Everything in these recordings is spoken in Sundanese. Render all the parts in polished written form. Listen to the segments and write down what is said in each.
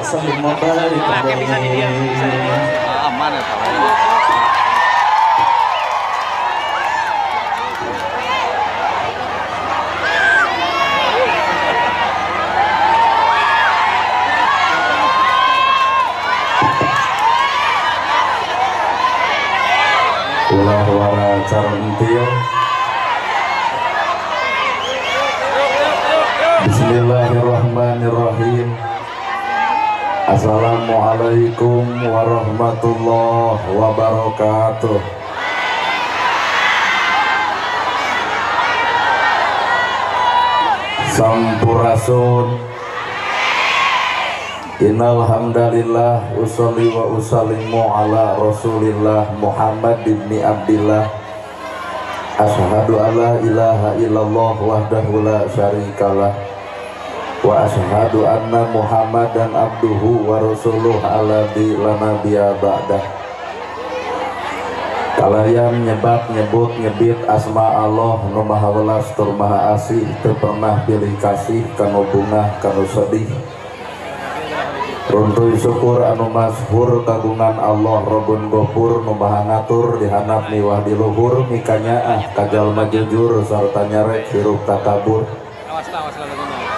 Wa sallim wa barik alaihi. Aman ya. Ulah wara carentil. Bismillahirrahmanirrahim. Assalamualaikum warahmatullahi wabarakatuh. Sampurasun. Innal hamdalillah usolli wa usallimu ala Rasulillah Muhammad ibni Abdillah. Asyhadu alla ilaha illallah wahdahu la syarikalah wa asyhadu anna Muhammadan abduhu wa rasuluh alladzi la nabiyya ba'dah. Kalayan nyebat nyebut nyebit asma Allah nu maha welas tur maha asih, teu pernah pilih kasih kanu bungah kanu sedih. Runtuy syukur anu masyhur kagungan Allah Robun Gofur nu maha ngatur dihanap miwah di luhur mikanyaah ka jalma jujur sarta nyarek hirup takabur.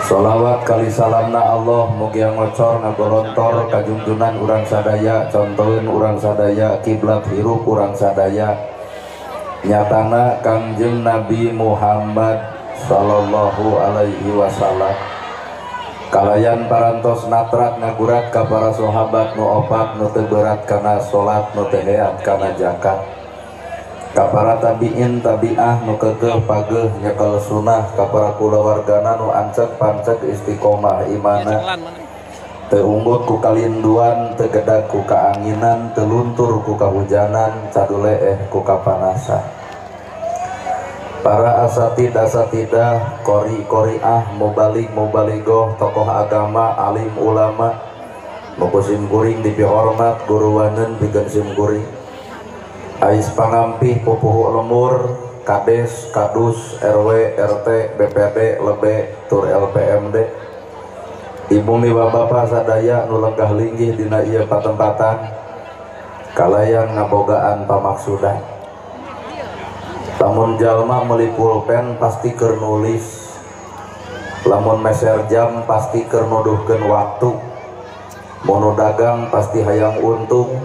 Sholawat kali salamna Allah mugia ngocor ngagorontor kajungjunan urang sadaya contohin urang sadaya kiblat hirup urang sadaya nyatana Kangjeng Nabi Muhammad sallallahu alaihi wasallam. Kalayan parantos natrak ngagurat ka para sahabat nu opat nu teu berat kana salat nu teu heat kana zakat, ka para tabiin tabiah nu keukeuh pageuh nyekel sunah, ka para kulawargana nu ancek pancek istiqomah imana, teu unggut ku kalinduan, teu gedag ku kaanginan, teu luntur ku kahujanan, caduleeh ku kapanasan. Para asatid asatidah, kori koriah, mubalik mubaligoh, tokoh agama, alim ulama, muku simkuring dipihormat, guru wanen pikeun simkuring, ais pangampih pupuhu lemur, kades, kadus, RW, RT, BPD, lebe, tur LPMD, ibu miwa bapa sadaya nu lenggah linggih dina ieu patempatan, kalayan ngabogaan pamaksudan. Lamun jalma meuli pulpen pasti keur nulis, lamun meser jam pasti keur nuduhkeun waktu, mun dagang pasti hayang untung,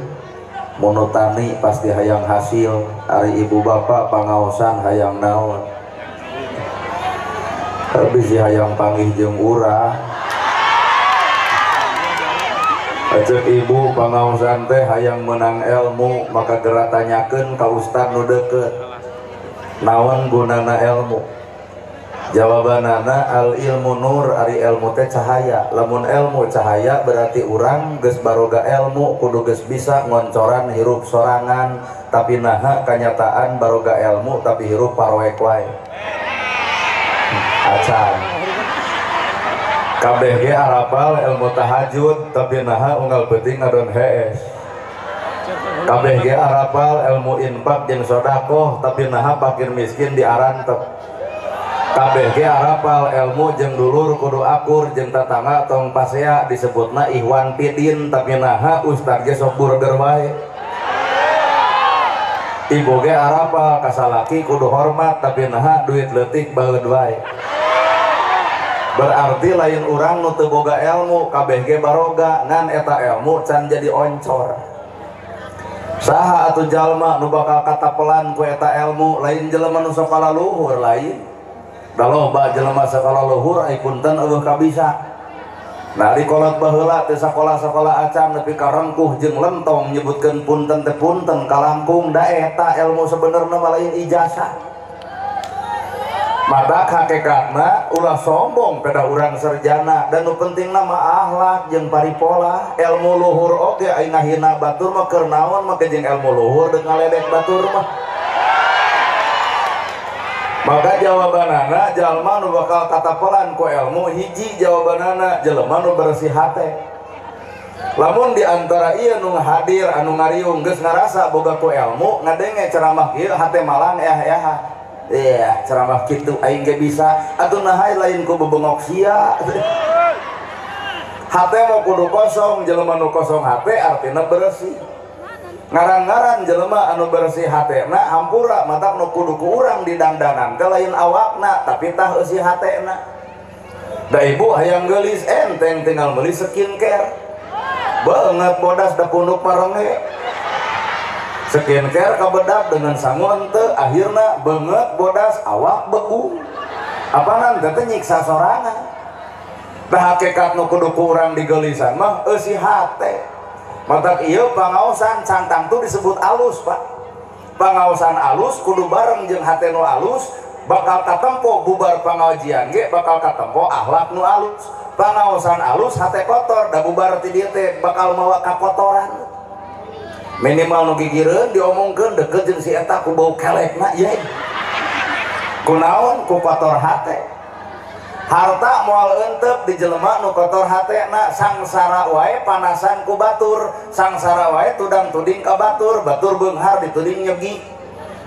mun tani pasti hayang hasil, ari ibu bapak pangaosan hayang naon, bisi hayang panggih jeung urang. Aceuk ibu pangaosan teh hayang menang ilmu, maka geura tanyakeun ka ustad nu deukeut. Naon gunana ilmu? Jawabanana al ilmu nur, ari ilmu teh cahaya. Lamun ilmu cahaya berarti urang geus baroga ilmu kudu geus bisa ngoncoran hirup sorangan, tapi naha kanyataan baroga ilmu tapi hirup paroek wae. Acan. Kabeh ge arapal ilmu tahajud tapi naha unggal peuting ngadon hees. Kabeh ge arapal ilmu infak jeung sodakoh tapi naha fakir miskin diarantep. Kabeh ge arapal ilmu jeung dulur kudu akur jeung tatangga tong pasea disebutna ihwan pidin tapi naha ustad ge sok burger wae. Ibu ge arapal kasalaki kudu hormat tapi naha duit leutik baeud wae. Berarti lain urang nu teu boga ilmu, kabeh ge baroga ngan eta ilmu can jadi oncor. Saha atuh jalma nu bakal katapelan ku eta ilmu, lain jelema nu sakola luhur lain. Da loba jelema sakola luhur ai punten eueuh kabisa. Nah di kolot baheula teh sakola-sakola acan nepi ka rengkuh jeung lentong nyebutkeun punten teh punten kalangkung, da eta ilmu sebenarna mah lain ijazah. Madak hakikatna ulah sombong pada urang sarjana dan nu pentingna mah akhlak jeung paripola. Ilmu luhur oge ai ngahina batur mah keur naon mah jeung ilmu luhur deuk ngaledek batur mah. Maka jawabanana jalma nu bakal katapelan ku ilmu hiji jawabanana jelema nu bersih hate. Lamun di antara ieu nu hadir anu ngariung geus ngarasa boga ku ilmu ngadenge ceramah kieu hate malang eah-eah. Iya, ceramah kitu aing ge bisa atuh naha lain ku bebengok sia. Hate mau kudu kosong, jelema nu kosong hate artina bersih. Ngaran-ngaran jelema anu bersih hatena hampura matak nu kudu ku urang didandanan teh lain awakna tapi tah eusi hatena. Da ibu hayang geulis enteng tinggal meuli skincare. Beungeut bodas da punduk marenge. Skincare kabedak dengan sangu henteu akhirna beungeut bodas awak beku. Apanan teh nyiksa sorangan. Dah hakikat nu kudu ku urang digeulisan mah eusi hate. Matak ieu pangaosan cantang tuh disebut alus, Pak. Pangaosan alus kudu bareng jeung hate nu alus, bakal katempo bubar pangajian ge bakal katempo akhlak nu alus. Pangaosan alus hate kotor da bubar ti dieu teh bakal mawa kakotoran. Minimal nu gigireun diomongkeun deket jeung si eta ku bau kelekna ye. Kunaon ku kotor hate. Harta moal entep di jelema nu kotor hatena, sangsara wae panasan ku batur, sangsara wae tudang tuding ka batur, batur beunghar dituding nyegi,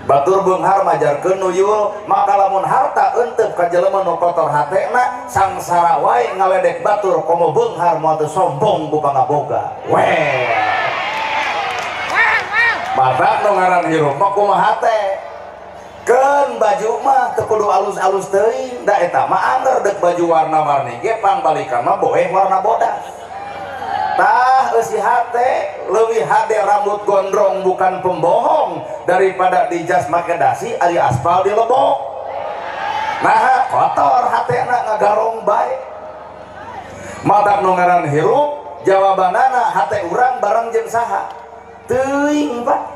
batur beunghar majarkeun nuyul. Maka lamun harta entep ka jelema nu kotor hatena, sangsara wae ngaledek batur komo beunghar moal teu sombong ku pangaboga. Weh. Matak nu ngaran hirup mah kumaha hate. Keun baju mah teu kudu alus-alus teuing, da eta mah anger deuk baju warna-warni ge pangbalikan mah boeh warna bodas. Tah eusi hate leuwih hade rambut gondrong bukan pembohong daripada di jas make dasi ari aspal di lebok. Nah kotor hatena ngagarong bae. Matak nu ngaran hirup jawabanana hate urang bareng jeung saha? Teuing, Pak.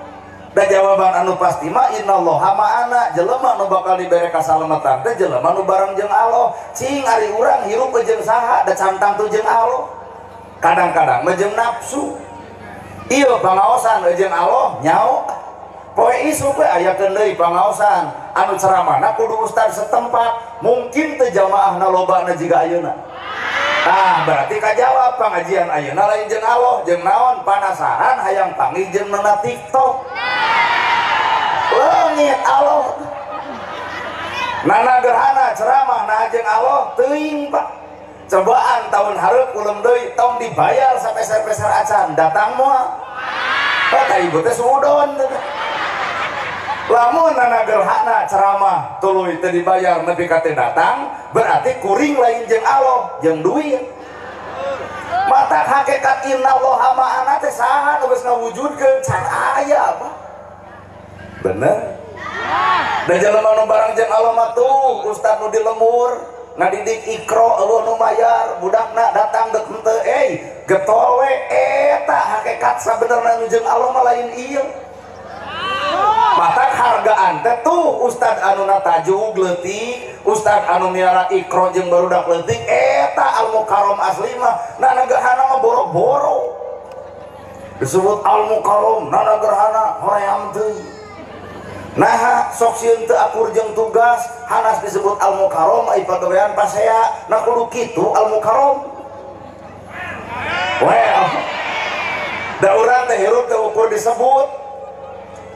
Da jawaban anu pasti mah innallaha ma'ana, jelema nu bakal dibere kasalametan teh jelema nu bareng jeung Allah. Cing ari urang hirup jeung saha da cantang tuh jeung Allah. Kadang-kadang mah jeung nafsu. Ieu pangaosan jeung Allah nyao. Poe isuk we ayakeun deui pangaosan anu ceramahna kudu ustad setempat, mungkin teu jamaahna lobana jiga ayeuna. Tah berarti kajawab pangajian ayeuna lain jeung Allah, jeung naon panasaran hayang panggih jeung nana TikTok. Leungit Allah. Nana gerhana ceramah nah jeung Allah teuing, Pak. Cobaan tahun hareup ulem deui tong dibayar sapeser-peser acan datang moal. Oh, tah ibu teh suudon. Lamun nana gerhana ceramah tuluy teu dibayar nepi ka teu datang, berarti kuring lain jeung Allah, jeung duit. Mata hakikat innallaha ma'ana teh saha nu geus ngawujudkeun can aya, Pak. Bener? Da jelema nu bareng jeung Allah mah tuh ustad nu di lembur ngadidik ikro eueuh nu mayar budakna datang deuk henteu getol we eta hakikat sabenerna nu jeung Allah mah lain ieu. Matak hargaan teh tuh ustad anu natajuk leutik, ustad anu miara ikro jeung barudak leutik eta al mukarrom asli mah. Nana gerhana mah boro-boro disebut al mukarrom, nana gerhana hoream teuing. Nah sok sieun teu akur jeung tugas hanas disebut al mukarrom ai pagawean pasea, nah kudu kitu al mukarrom. Well, da urang teh hirup teh ukur disebut.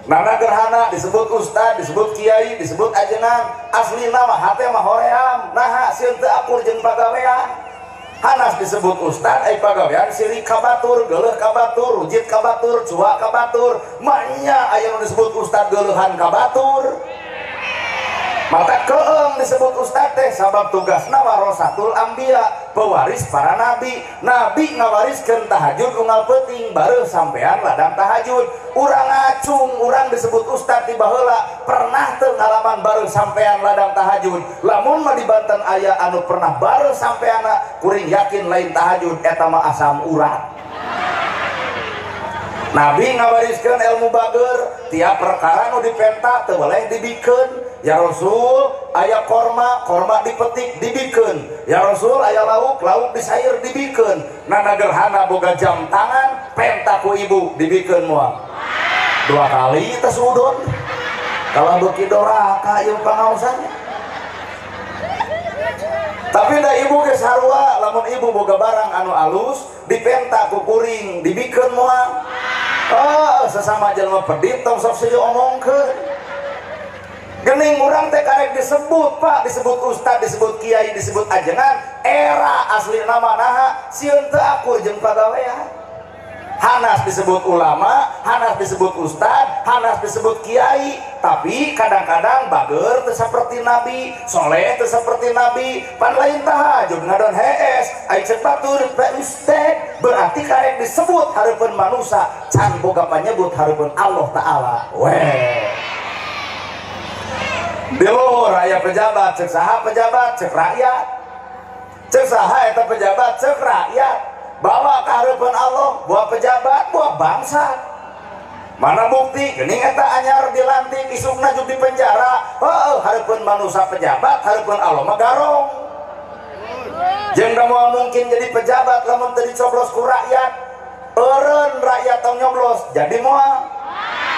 Nana gerhana disebut ustad, disebut kiai, disebut ajengan, aslina mah hate mah hoream. Nah sieun teu akur jeung pagawean. Hanas disebut ustad ai pagawean sirik ka batur, geuleuh ka batur, rujit ka batur, cuak ka batur. Manya aya nu disebut ustad geuleuhan ka batur. Mata keeng disebut ustad teh sabab tugasna warasatul anbiya, pewaris para nabi. Nabi ngawariskeun tahajud unggal peuting bareuh sampean ladang tahajud. Urang ngacung, urang disebut ustad ti baheula pernah teu ngalaman bareuh sampean ladang tahajud. Lamun mah di Banten aya anu pernah bareuh sampeanna, kuring yakin lain tahajud eta mah asam urat. Nabi ngawariskeun ilmu bager, tiap perkara nu dipenta teu boleh dibikeun. Ya Rasul, aya korma, korma dipetik dibikeun. Ya Rasul, aya lauk, lauk disair dibikeun. Nana gerhana boga jam tangan, penta ku ibu dibikeun moal. Dua kali teh sudon. Kalau beuki doraka ieu pangaosannya. Tapi da ibu ge sarua, lamun ibu boga barang anu alus, dipenta ku kuring, dibikeun moal. Oh, sesama jelema pedit tong sok sieun omongkeun. Gening urang teh karek disebut pak, disebut ustad, disebut kiai, disebut ajengan, era asli nama naha sieun teu akur jeung pagawean. Hanas disebut ulama, hanas disebut ustad, hanas disebut kiai, tapi kadang-kadang bager teu saperti nabi, soleh teu saperti nabi, pan lain tahajud ngadon hees, ai ceuk batur teh ustad, berarti karek disebut hareupeun manusa, can boga panyebut hareupeun Allah Ta'ala. Weh. Di luhur aya pejabat, cek saha pejabat, cek rakyat. Cek saha eta pejabat, cek rakyat. Bawa ke hareupeun Allah, buah pejabat, buah bangsa. Mana bukti? Geuning eta anyar dilantik, isukna juk di penjara. Heueuh, hareupeun manusa pejabat, hareupeun Allah mah garong. Jeung da moal mungkin jadi pejabat lamun teu dicoblos ku rakyat. Eureun rakyat tong nyoblos, jadi moal.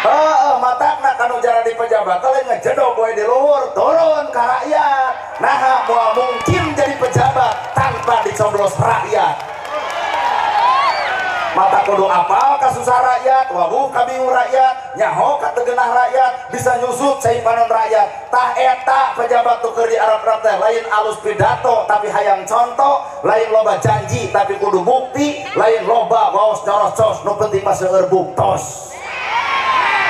Heeh, matakna kanu jara di pejabat lain ngejedog we di luhur, turun ka rakyat. Naha moal mungkin jadi pejabat tanpa dicoblos rakyat. Mata kudu apal kasusah rakyat, wabuh kabingung rakyat, nyaho kategenah rakyat, bisa nyusut cai panon rakyat. Tah eta pejabat tuker di Arab-Arab teh lain alus pidato tapi hayang contoh, lain loba janji tapi kudu bukti, lain loba waos corocos, nu penting mah seueur buktos.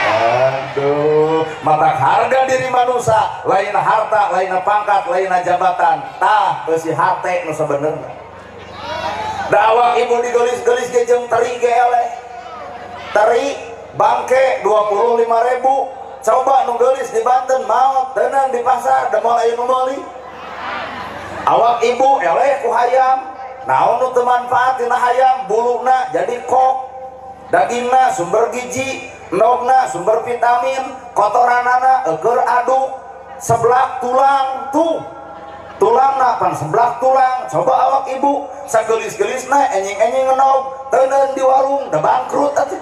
Aduh, mata harga diri manusia, lain harta, lain pangkat, lain jabatan. Tah eusi hate nu sabenerna. Dakwah ibu digelis-gelis ge jeung teri ge eleh. Teri bangke 25.000. Coba nu geulis di Banten maot teunang di pasar da moal aya nu meuli. Awak ibu eleh ku hayam. Naon nu teu manfaat tina hayam, buluna jadi kok. Dagingna sumber gizi, endogna sumber vitamin, kotoranana eueur aduk, seblak tulang tuh. Tulangna pan seblak tulang, coba awak ibu sagelis-gelisna enjing-enjing ngenog, teuneun di warung da bangkrut atuh.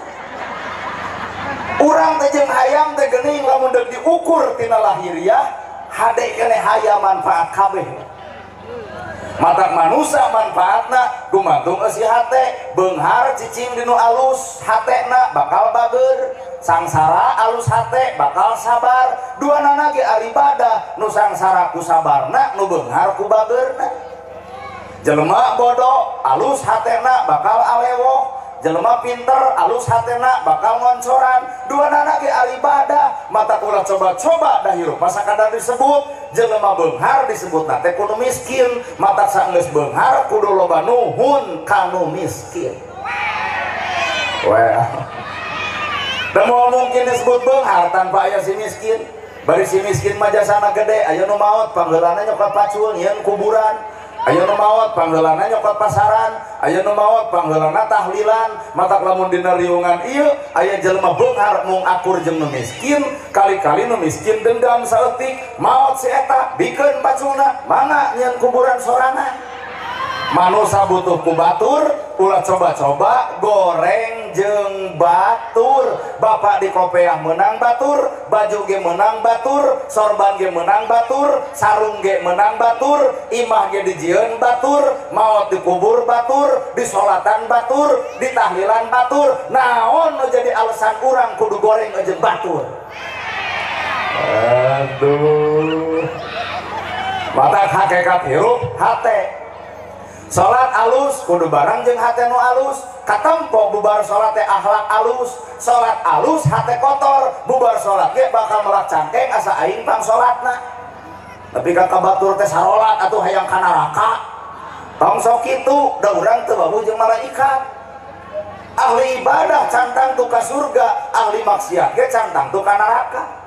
Urang teh jeung hayam teh geuning lamun deuk diukur tina lahiriah, hade keneh hayam manfaat kabeh. Matak manusa manfaatna gumantung eusi hate, beunghar cicing dinu alus hatena bakal bager, sangsara alus hate bakal sabar, duanana ge aribadah nu sangsara ku sabarna nu beunghar ku bagerna. Jelema bodoh alus hatena bakal alewoh, jelema pinter alus hatena bakal ngoncoran, duanana ge aribadah. Mata ulah coba-coba dah hirup masa kadang disebut jelema beunghar disebutna teh kudu miskin, mata saenggeus beunghar kudu loba nuhun kanu miskin. Well, da moal mungkin disebut beunghar tanpa aya si miskin. Bari si miskin mah jasana gede, aya nu maot panggeulana nyokot pacul nyieun kuburan, aya nu maot panggeulana nyokot pasaran, aya nu maot panggeulana tahlilan. Matak lamun dina riungan ieu aya jelema beunghar mung akur jeung nu miskin, kali-kali nu miskin dendam saeutik, maot si eta bikeun paculna mangga nyieun kuburan sorangan. Manusa butuh ku batur, ulah coba-coba goreng jeung batur. Bapak di kopeah menang batur, baju ge menang batur, sorban ge menang batur, sarung ge menang batur, imah ge dijieun batur, maot dikubur batur, disolatan batur, ditahlilan batur. Naon nu jadi alasan urang kudu goreng jeung batur? Aduh. Mata hakikat hirup hate. Salat alus kudu barang jeung hate nu alus, katempo bubar salat teh akhlak alus, salat alus hate kotor, bubar salat ge bakal melak cangkeng asa aing pang salatna. Tapi ka kabatur teh sarolat atuh hayang ka neraka. Tong sok kitu, da urang teu wawuh jeung malaikat. Ahli ibadah cantang tu ka surga, ahli maksiat ge cantang tu ka neraka.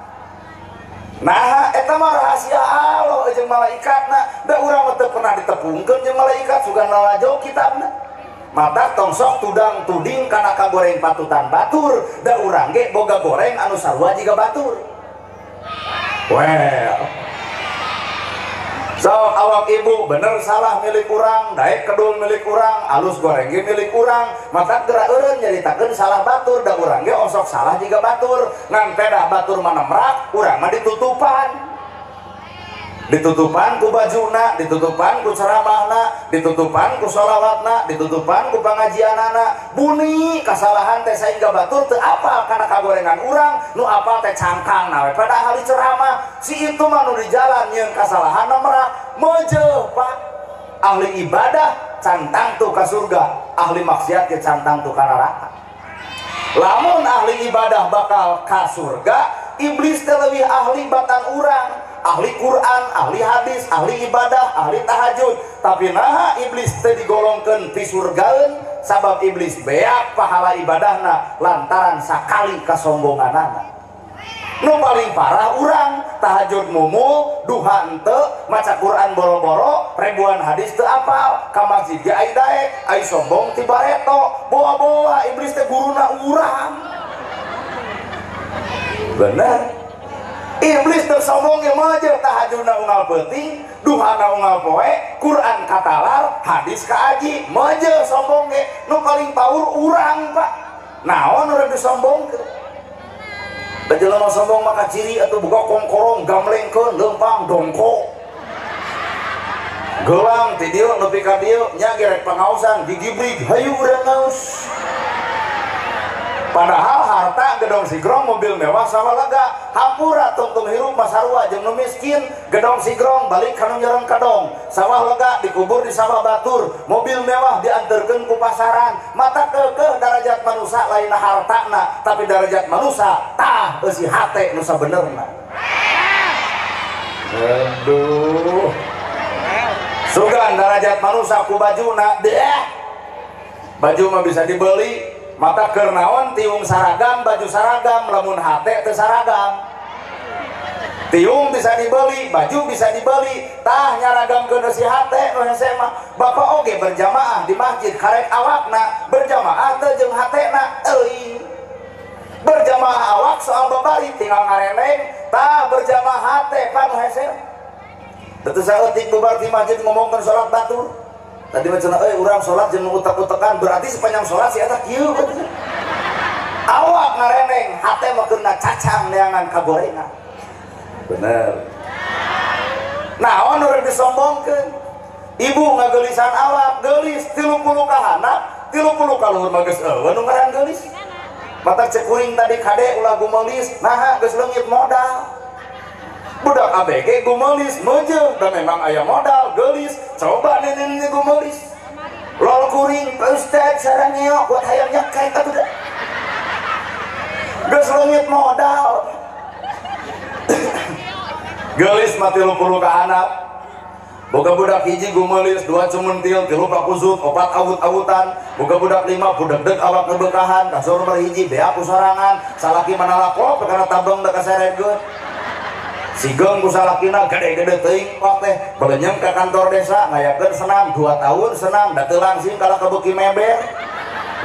Nah, eta mah rahasia Allah jeung malaikatna, da urang mah teu pernah ditepungkeun jeung malaikat sugan lalajo kitabna. Mata tong sok tudang tuding kana kagoreng patutan batur, da urang ge boga goreng anu sarua jiga batur. Well. So awak ibu bener salah milik urang, daek kedul milik urang, alus goreng ge milik urang, mata gerak eureun nyaritakeun salah batur, da urang ge osok salah jiga batur, ngan pedah batur mah nemrak, urang mah ditutupan. Ditutupan ku bajuna, ditutupan ku ceramahna, ditutupan ku sholawatna, ditutupan ku pengajianana. Buni kasalahan teh sehingga batur teu apal kana kagorengan urang, nu apal teh cangkang we. Padahal ceramah si itu mah nu di jalan nyeun kasalahan merak meujeuh Pak. Ahli ibadah cantang tuh ka surga, ahli maksiat ge cantang tuh ka neraka. Lamun ahli ibadah bakal ka surga, iblis teh leuwih ahli batan urang. Ahli Quran, ahli hadis, ahli ibadah, ahli tahajud. Tapi naha iblis teh digolongkeun ti surgaeun sabab iblis beak pahala ibadahna lantaran sakali kasombonganana. Nu paling parah urang tahajud mumul, duha henteu, maca Quran boro-boro, ribuan hadis teu apal, ka masjid ge ai daek, ai sombong ti bareto, boa-boa iblis teh guruna urang. Bener? Iblis teu sombong ge meujeun tahajudna unggal peuting, duhana unggal poe, Quran katalar, hadis kaaji, meujeun sombong ge. Nu paling paur urang, Pak. Naon urang disombongkeun? Da jelema sombong mah kaciri atuh boga kongkorong, gamlengkeun, leumpang, dongko. Gelang ti dieu nepi ka dieu nya ge rek pangaosan gigibrig, hayu urang ngaos. Padahal harta gedong sigrong mobil mewah sawah lega hampura tungtung hirup masarua jeung nu miskin gedong sigrong balik ka nu nyereng kadong sawah lega dikubur di sawah batur mobil mewah dianterkeun ku pasaran mata keukeuh darajat manusia lain hartana tapi darajat manusia tah eusi hate nu sabenerna. Aduh sugan darajat manusia ku bajuna deh baju mah bisa dibeli mata kernaon tiung saragam baju saragam lamun hate teu saragam tiung bisa dibeli baju bisa dibeli tah nyaragamkeun si hate nu hese mah bapak oge berjamaah di masjid karek awakna berjamaah teu jeung hatena euy berjamaah awak soal babari tinggal ngareneng tah berjamaah hate pan nu hese teu saeutik bubar di masjid ngomongkeun salat batur. Tadi macam urang sholat jeung utak-utakan berarti sepanjang sholat si eta kieu awak ngareneng hate mah keuna cacang neangan kagorengan. Bener. Naon urang disombongkeun? Ibu ngageulisan awak geulis 30 ka handap 30 ka luhur mah geus eueuh nu ngaran geulis. Mata cek kuring tadi kade ulah gumelis naha geus leungit modal. Budak ABG gumelis meujeuh da memang aya modal geulis coba nenek gumelis lol kuring Pak Ustad sarangnya buat hayang nyekek atuh da geus leungit modal geulis mah 30 ka handap boga budak hiji gumelis 2 cumentil 3 pakusut 4 awut-awutan boga budak 5 budegdeg awak ngebekahan kasur nomor hiji beak ku sorangan salaki manalako perkara tabeng da kaseregeun sigeng ku salakina gede-gede teuing wak teh belenyeng ka kantor desa ngayakeun senam 2 tahun senam da teu langsing kalah kebeuki meber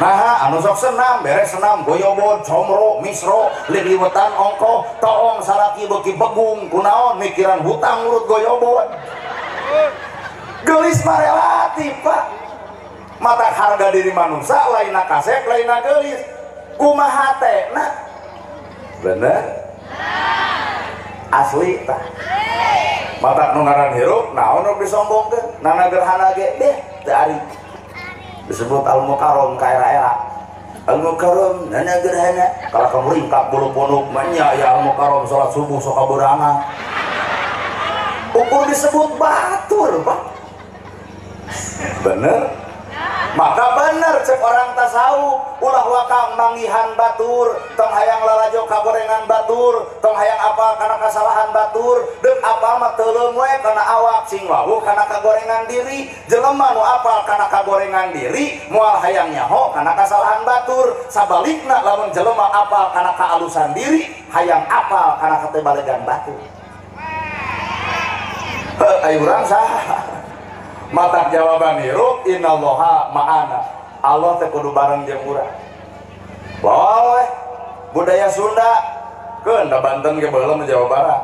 naha anu sok senam beres senam goyobod comro misro liliwetan ongkoh toong salaki beuki begung kunaon mikiran hutang urut goyobod geulis mah relatif Pak mata harga diri manusia lainna kasep lainna geulis kumaha hatena bener asli tah mata nu ngaran hirup naon nu disombongkeun nana gerhana ge deh teu ari disebut al mukarram ka era-era al mukarram nana gerhana kalah ka meringkak bulu punuk mah nya ya al mukarram salat subuh sok kaberangan ukur disebut batur Pak bener. Maka bener cek orang tasawuf ulah wakang manggihan batur tong hayang lalajo kagorengan batur tong hayang apa kana kasalahan batur deuk apa mah teuleum we kana awak sing wawuh kana kagorengan diri jelema nu apal kana kagorengan diri moal hayang nyaho kana kasalahan batur sabalikna lamun jelema apal kana kaalusan diri hayang apal kana katebalegan batur. Heuh ayo urang saha mata jawaban hirup innallaha ma'ana Allah teh kudu bareng jeung urang. Lol budaya Sunda keun da Banten ge baheula mah Jawa Barat.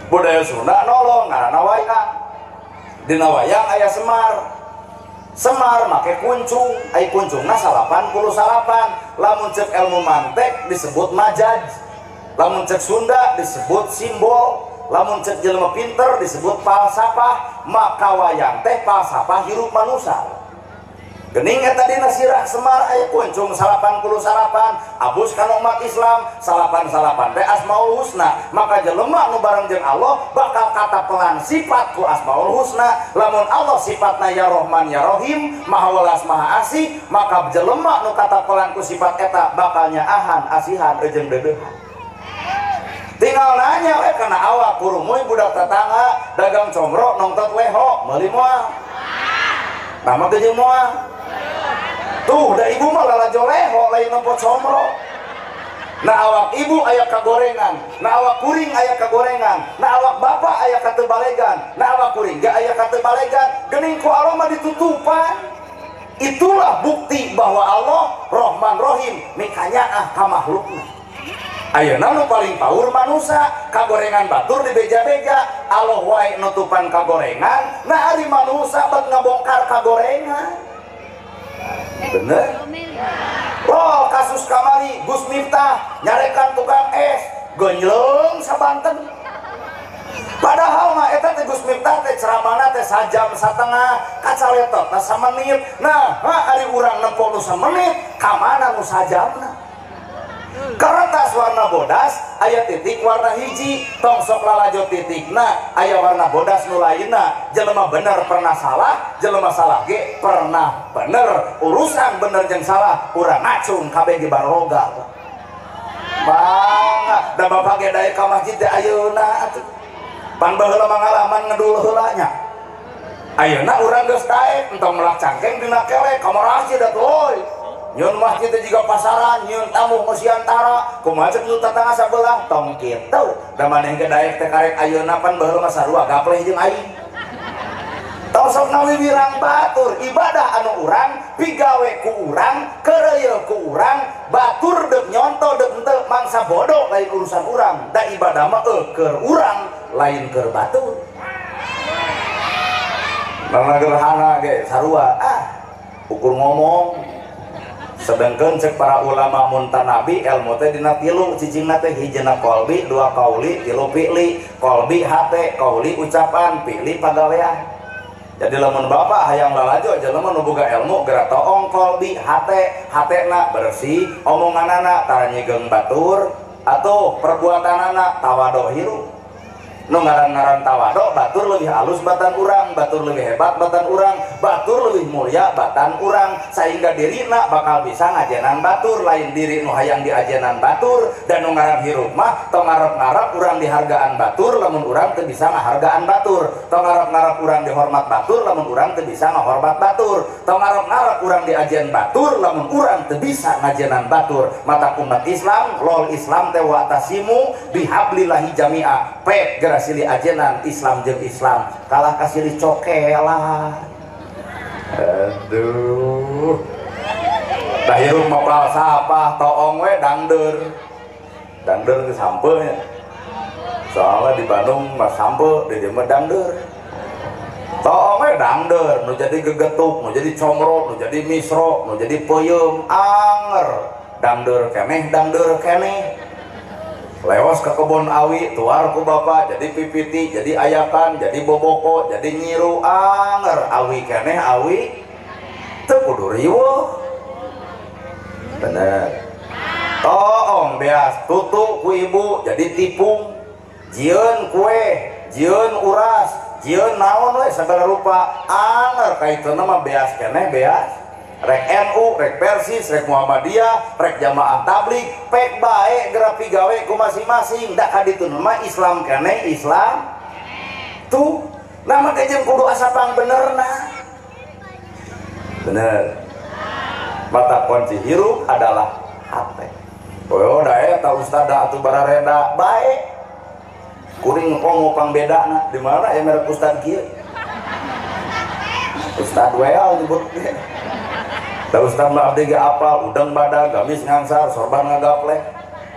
Budaya Sunda nolong ngaranna wayang. Dina wayang aya Semar. Semar make kuncung, ai kuncungna 89. Lamun cek ilmu mantek disebut majaz. Lamun cek Sunda disebut simbol. Lamun cek jelema pinter disebut falsafah, maka wayang teh falsafah hirup manusia. Gening eta dina sirah Semar aya kuncung 89 abus kana umat Islam 88 teh Asmaul Husna. Maka jelema nu bareng jeung Allah bakal katapelan sifat ku Asmaul Husna. Lamun Allah sifatna ya Rahman ya Rahim, Maha Welas Maha Asih, maka jelema nu katapelan ku sifat eta bakal nyaahan asihan jeung deudeuhan. Tinggal nanya we kana awak kurumuy budak tetangga dagang comro nongtot leho meuli moal. Nama teh jeung moal. Tuh, da ibu mah lalajo leho lain nempo comro. Nah awak ibu aya kagorengan, nah awak kuring aya kagorengan, nah awak bapak aya katebalegan, nah awak kuring ge aya katebalegan, geuning ku Allah mah ditutupan. Itulah bukti bahwa Allah Rahman Rahim mikanyaah ka makhlukna. Ayeuna nu paling paur manusia kagorengan batur dibeja-beja, Allah wae nutupan kagorengan, nah ari manusia bet ngabongkar kagorengan. Bener? Oh, kasus kamari Gus Miftah nyarekan tukang es gonjleng sabanten. Padahal mah eta teh Gus Miftah teh ceramahna teh sajam satengah kacaletotna samenit. Nah, ari urang nempo nu samenit ka mana nu sajamna? Kertas warna bodas aya titik warna hiji, tong sok lalajo titikna aya warna bodas nu lainna. Jelema bener pernah salah, jelema salah ge pernah bener. Urusan bener jeung salah urang ngacung kabeh ge baroga. Mangga da bapak ge daek ka masjid teh ayeuna atuh. Pan baheula mangalaman ngedul heula nya. Ayeuna urang geus daek entong melak cangkeng dina kelek ka masjid atuh euy. Nyun masjid teh jiga pasaran, nyun tamu musiantara, kumaha cek nu tetangga sabelah tong kitu. Da maneh ge daek teh karek ayeuna pan baheula mah sarua gapleh jeung aing. Tong sok nawiwirang batur, ibadah anu urang, pigawe ku urang, keureuyeul ku urang, batur deuk nyonto deuk henteu mangsa bodoh lain urusan urang. Da ibadah mah keur urang lain keur batur. Mana gerhana ge sarua, ah ukur ngomong. Sedangkan cek para ulama munta nabi ilmu teh dina tilu cicingna teh hijina kolbi, dua kauli, tilu fi'li. Kolbi hate, kauli ucapan, fi'li pagawean. Jadi lamun bapak hayang lalajo jelema nu boga ilmu geura toong kolbi hate, hatena bersih, omonganana tara nyigeung batur, atuh perbuatanana tawado hirup. Nu ngaran-ngaran tawado batur lebih halus batan urang, batur lebih hebat batan urang, batur lebih mulia batan urang, sehingga dirina bakal bisa ngajenan batur, lain diri nu hayang diajenan batur. Dan nu ngaran hirup mah tong ngarep-ngarep urang dihargaan batur lamun urang teu bisa ngahargaan batur, tong ngarep-ngarep urang dihormat batur lamun urang teu bisa ngahormat batur, tong ngarep-ngarep urang diajen batur lamun urang teu bisa ngajenan batur. Mata umat Islam lol Islam teh wa tasimu bihablillahi jami'a pek geura silih ajenan Islam jeung Islam kalah kasilih cokelah. Aduh, dah hirup mah falsafah toong we dangdeur. Dangdeur ke sampe nya. Soalnya di Bandung mah sampe, di dieu mah dangdeur. Toong we dangdeur, nu jadi gegetuk, nu jadi comro, nu jadi misro, nu jadi peuyeum, anger. Dangdeur keneh, dangdeur keneh. Lewas ke kebun awi, tuar ku bapak, jadi pipiti, jadi ayakan, jadi boboko, jadi nyiru, anger. Awi keneh, awi teu kudu riweuh. Bener. Toong beas tutu ku ibu jadi tipung, jieun kue, jieun uras, jieun naon we segala rupa, anger kaituna mah beas keneh beas. Rek NU, rek Persis, rek Muhammadiyah, rek jamaah tabligh, pek bae geura pigawe ku masing-masing. Da ka ditu mah Islam keneh Islam. Tuh, nah mah jeung kudu asa pangbenerna. Bener. Mata kunci hirup adalah hate. Oh, da eta ustad da atuh barareda bae. Kuring ngomong pangbedana di mana ya merek ustad kieu. Ustad well nyebut ge. Da ustad mah abdi ge apal udang badag, gamis ngangsar, sorban ngagaplek.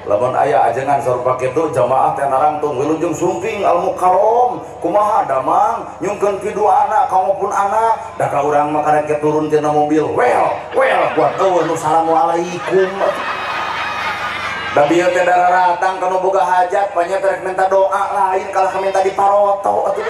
Lamun aya ajengan sorba kitu jamaah teh narangtung wilujeng sumping al mukarrom kumaha damang nyungkeun piduana kamu pun anak da ka urang mah karek turun tina mobil well well buat eueuh nu assalamualaikum. Da bieu teh dararatang ka nu boga hajat panya teh rek minta doa lain kalah minta diparoto atuh.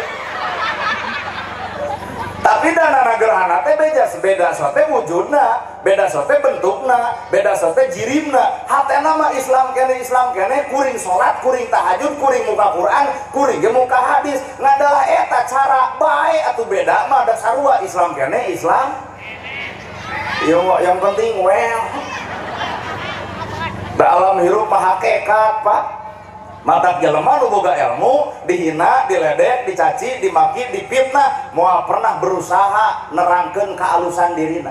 Tapi dana gerhana teh beda, beda sote wujudna, beda sote bentukna, beda sote jirimna. Hatena mah Islam kene kuring salat, kuring tahajud, kuring muka Quran, kuring ge muka hadis. Ngadalah eta cara bae atuh beda mah da sarua Islam kene Islam. Yo yang penting well. Da alam hirup mah hakikat, Pak. Matak jelema nu boga ilmu dihina, diledek, dicaci, dimaki, dipitnah, moal pernah berusaha nerangkeun kealusan dirina.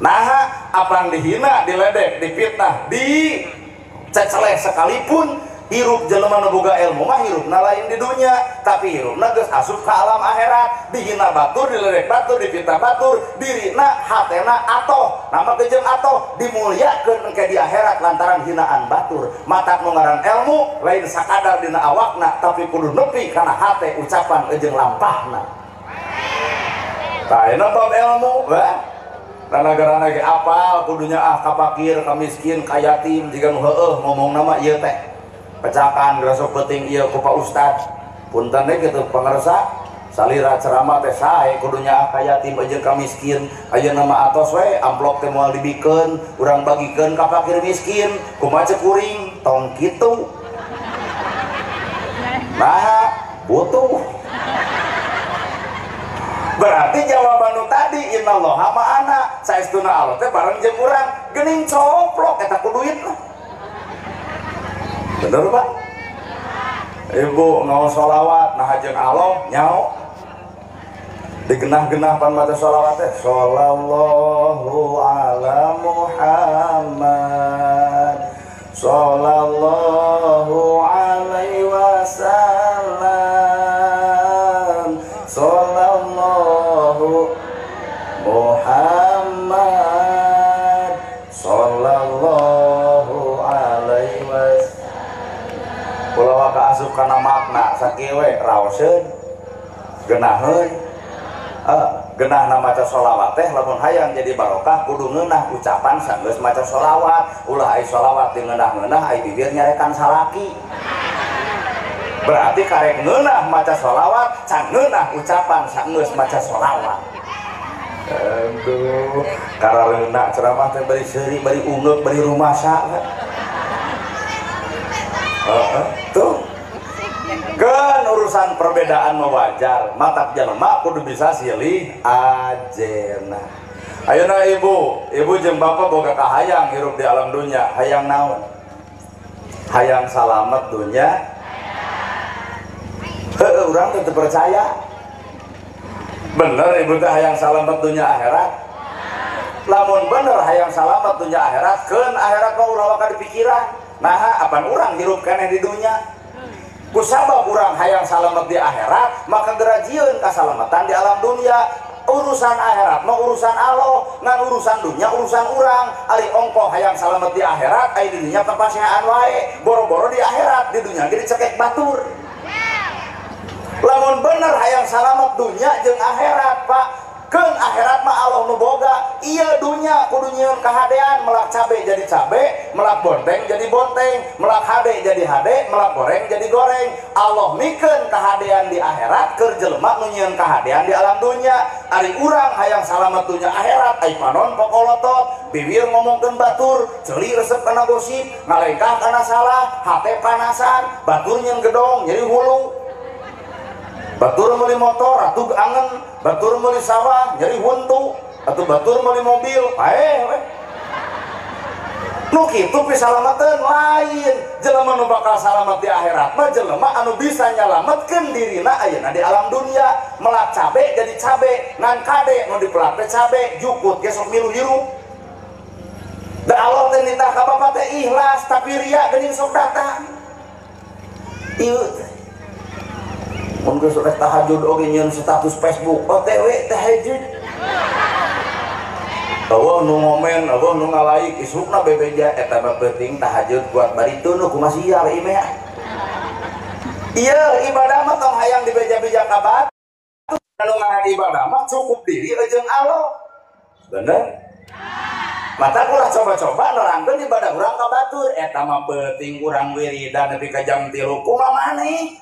Naha apang dihina, diledek, dipitnah, diceceleh sekalipun hirup jelema nu boga ilmu mah hirupna lain di dunia, tapi hirupna geus asup ka alam akhirat. Dihina batur, diledek batur, dipitnah batur, dirina hatena atoh, nama teh jeung atoh dimuliakeun engke di akhirat lantaran hinaan batur. Matak nu ngaran ilmu lain sakadar dina awakna, tapi kudu nepi kana hate ucapan jeung lampahna. Tah ayeuna bab ilmu, wah. Nanagarana ge apal kudunya ah ka fakir, ka miskin, ka yatim jiga nu heueuh ngomongna mah ieu teh. Pecakan gerasok penting iya ku Pak Ustad punten deh gitu pangersa salira ceramah teh sae kudunya ka yatim jeung ka miskin ayeuna mah atos we amplop teh moal dibikeun urang bagikeun ka fakir miskin kumaha ceuk kuring tong kitu nah butuh. Berarti jawaban nu tadi innallaha ma'ana saestuna Allah teh bareng jeung urang geuning coplok eta ku duit lah. Bener Pak? Ibu ngaos sholawat nah jeung Allah nyao digenah-genah pan maca sholawat teh sallallahu ala Muhammad sallallahu alaihi wasallam sallallahu Muhammad sallallahu alaihi wasallam. Ulah waka asup kana makna sakieu we raoseun geunaheun geunahna maca sholawat teh lamun hayang jadi barokah kudu ngeunah ucapan sanggeus maca sholawat ulah ai sholawat digeunah-geunah ai bibir nyarekan salaki. Berarti karek ngeunah maca sholawat can ngeunah ucapan sanggeus maca sholawat. Aduh karareuna ceramah teh bari seuri bari ungeuk bari rumasa. Tuh kan urusan perbedaan wajar matak jelema kudu bisa silih ajena. Ayeuna ibu, ibu jeung bapak boga kahayang hirup di alam dunia, hayang naon? Hayang salamet dunia. Heueuh urang teh teu percaya. Bener ibu teh hayang salamet dunia akhirat? Lamun bener hayang salamet dunia akhirat, keun akhirat mah ulah waka dipikiran. Nah, apan urang hirup keneh di dunia? Kusabab urang hayang salamet di akhirat, maka gerajieun kasalamatan di alam dunia. Urusan akhirat mah urusan Allah, ngan urusan dunia urusan urang. Ari ongkoh hayang salamet di akhirat, ai di dunia kepaseaan wae, boro-boro di akhirat, di dunia ge dicekek batur. Lamun bener hayang salamet dunia jeung akhirat, Pak. Keun akhirat mah Allah nu boga, ieu dunya kudu nyieun kahadean, melak cabe jadi cabe, melak bonteng jadi bonteng, melak hade jadi hade, melak goreng jadi goreng. Allah mikeun kahadean di akhirat keur jelema nu nyieun kahadean di alam dunya. Ari urang hayang salamet dunya akhirat, ai panon pokolotot, bibir ngomongkeun batur, ceuli resep kana gosip, ngalengkah kana salah, hate panasan, batur nyieun gedong nyeri hulu. Batur meuli motor atuh angen, batur meuli sawah nyeri huntu, atuh batur meuli mobil paeh we. Nu kitu pisalamateun lain. Jelema nu bakal salamet di akhirat mah jelema anu bisa nyalametkeun dirina ayeuna di alam dunia. Melak cabe jadi cabe, ngan kade nu dipelak teh cabe, jukut ge sok milu hirup. Da Allah teh nitah ka bapak teh ikhlas tapi ria geuning sok datang. Ieu mun geus rek tahajud oge nyieun status Facebook OTW tahajud. Eueuh nu ngomen, eueuh nu ngalaik isukna bebeja eta mah penting tahajud kuat bari tunduh kumaha sia we imeh. Ieu ibadah mah tong hayang dibeja-beja ka batur. Anu ngaran ibadah mah cukup diri jeung Allah. Bener? Mata ulah coba-coba nerangkeun ibadah urang ka batur eta mah peuting urang wiridan nepi ka jam 3 kumaha maneh.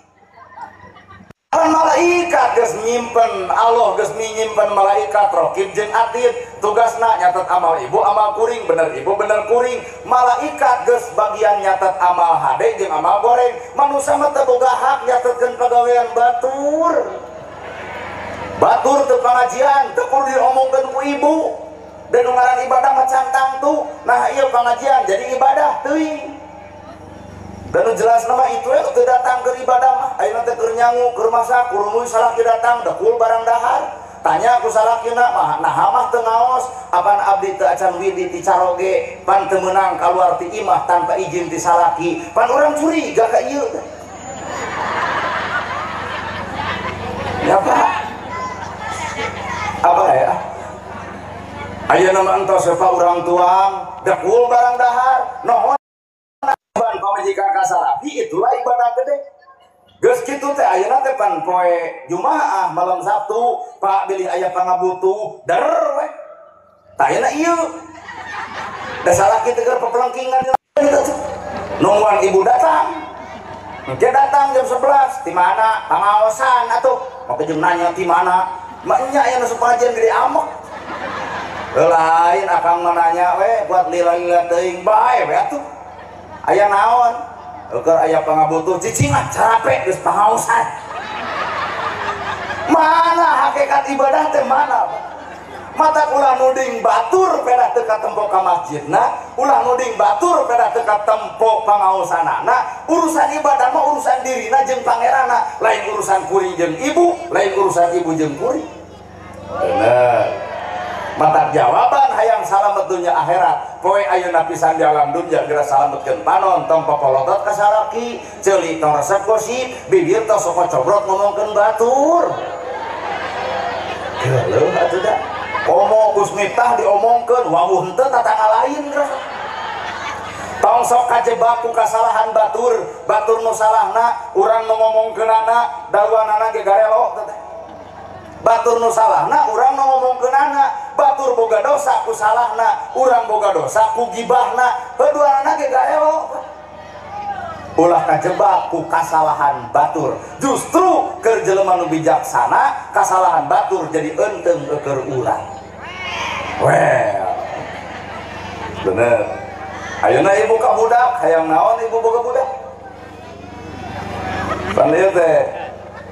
Kan malaikat geus nyimpen, Allah geus nyimpen malaikat raqib jeung atid, tugasna nyatet amal ibu amal kuring, bener ibu bener kuring. Malaikat geus bagian nyatet amal hade jeung amal goreng. Manusia mah teu boga hak nyatetkeun pagawean batur. Batur teu pangajian, teu kudu diomongkeun ku ibu. Dan ngaran ibadah mah cantang tuh. Nah ieu pangajian jadi ibadah teuing. Dan jelas nama itu ya teu datang ke ibadah mah ayeuna teh keur nyangu keur masak kurumuy salaki datang dekul barang dahar tanya ku salakina mah naha mah teu ngaos apan abdi teu acan widi ti caroge pan teu meunang kaluar ti imah tanpa izin ti salaki pan urang curiga ka ieu ya Pak apa ya ayeuna mah entos we urang tuang dekul barang dahar nohon pamajikan ka salaki itulah ibadah gede. Geus kitu teh ayeuna teh pan poe Jumaah malam Sabtu Pak bilih aya pangabutuh der we. Tah ayeuna ieu. Da salaki teh keur pepelengkingan gitu. Nungguan ibu datang. Engke datang jam 11 di mana? Pangaosan atuh. Make jeung nanya di mana? Mak nya aya nu pengajian gede amok. Lain akang mah nanya we buat lila-lila teuing bae we atuh. Aya naon? Keur aya pangabutuh cicing ah capek geus pangaosan. Mana hakikat ibadah teh mana? Mata ulah nuding batur pedah teu katempo ka masjidna, ulah nuding batur pedah teu katempo pangaosanana. Urusan ibadah mah urusan dirina jeung pangeranna, lain urusan kuring jeung ibu, lain urusan ibu jeung kuring. Bener. Mata jawaban hayang salamet dunya akhirat poe ayeuna pisan di alam dunya geura salametkeun panon tong popolotot ka salaki ceuli tong resep gosip bibir tong sok cobrot ngomongkeun batur geuleuh atuh da komo Gus Miftah diomongkeun wawuh henteu tatangga lain geura tong sok kajebak ku kasalahan batur batur nu salahna urang nu ngomongkeunana daluanana ge garelo teh batur nu salahna urang nu ngomongkeunana batur boga dosa ku salahna urang boga dosa ku gibahna keduana ge gaelo ulah kajebak ku kasalahan batur justru keur jelema nu bijaksana kasalahan batur jadi eunteng keur urang well bener ayeuna ibu ka budak hayang naon ibu boga budak pan ieu teh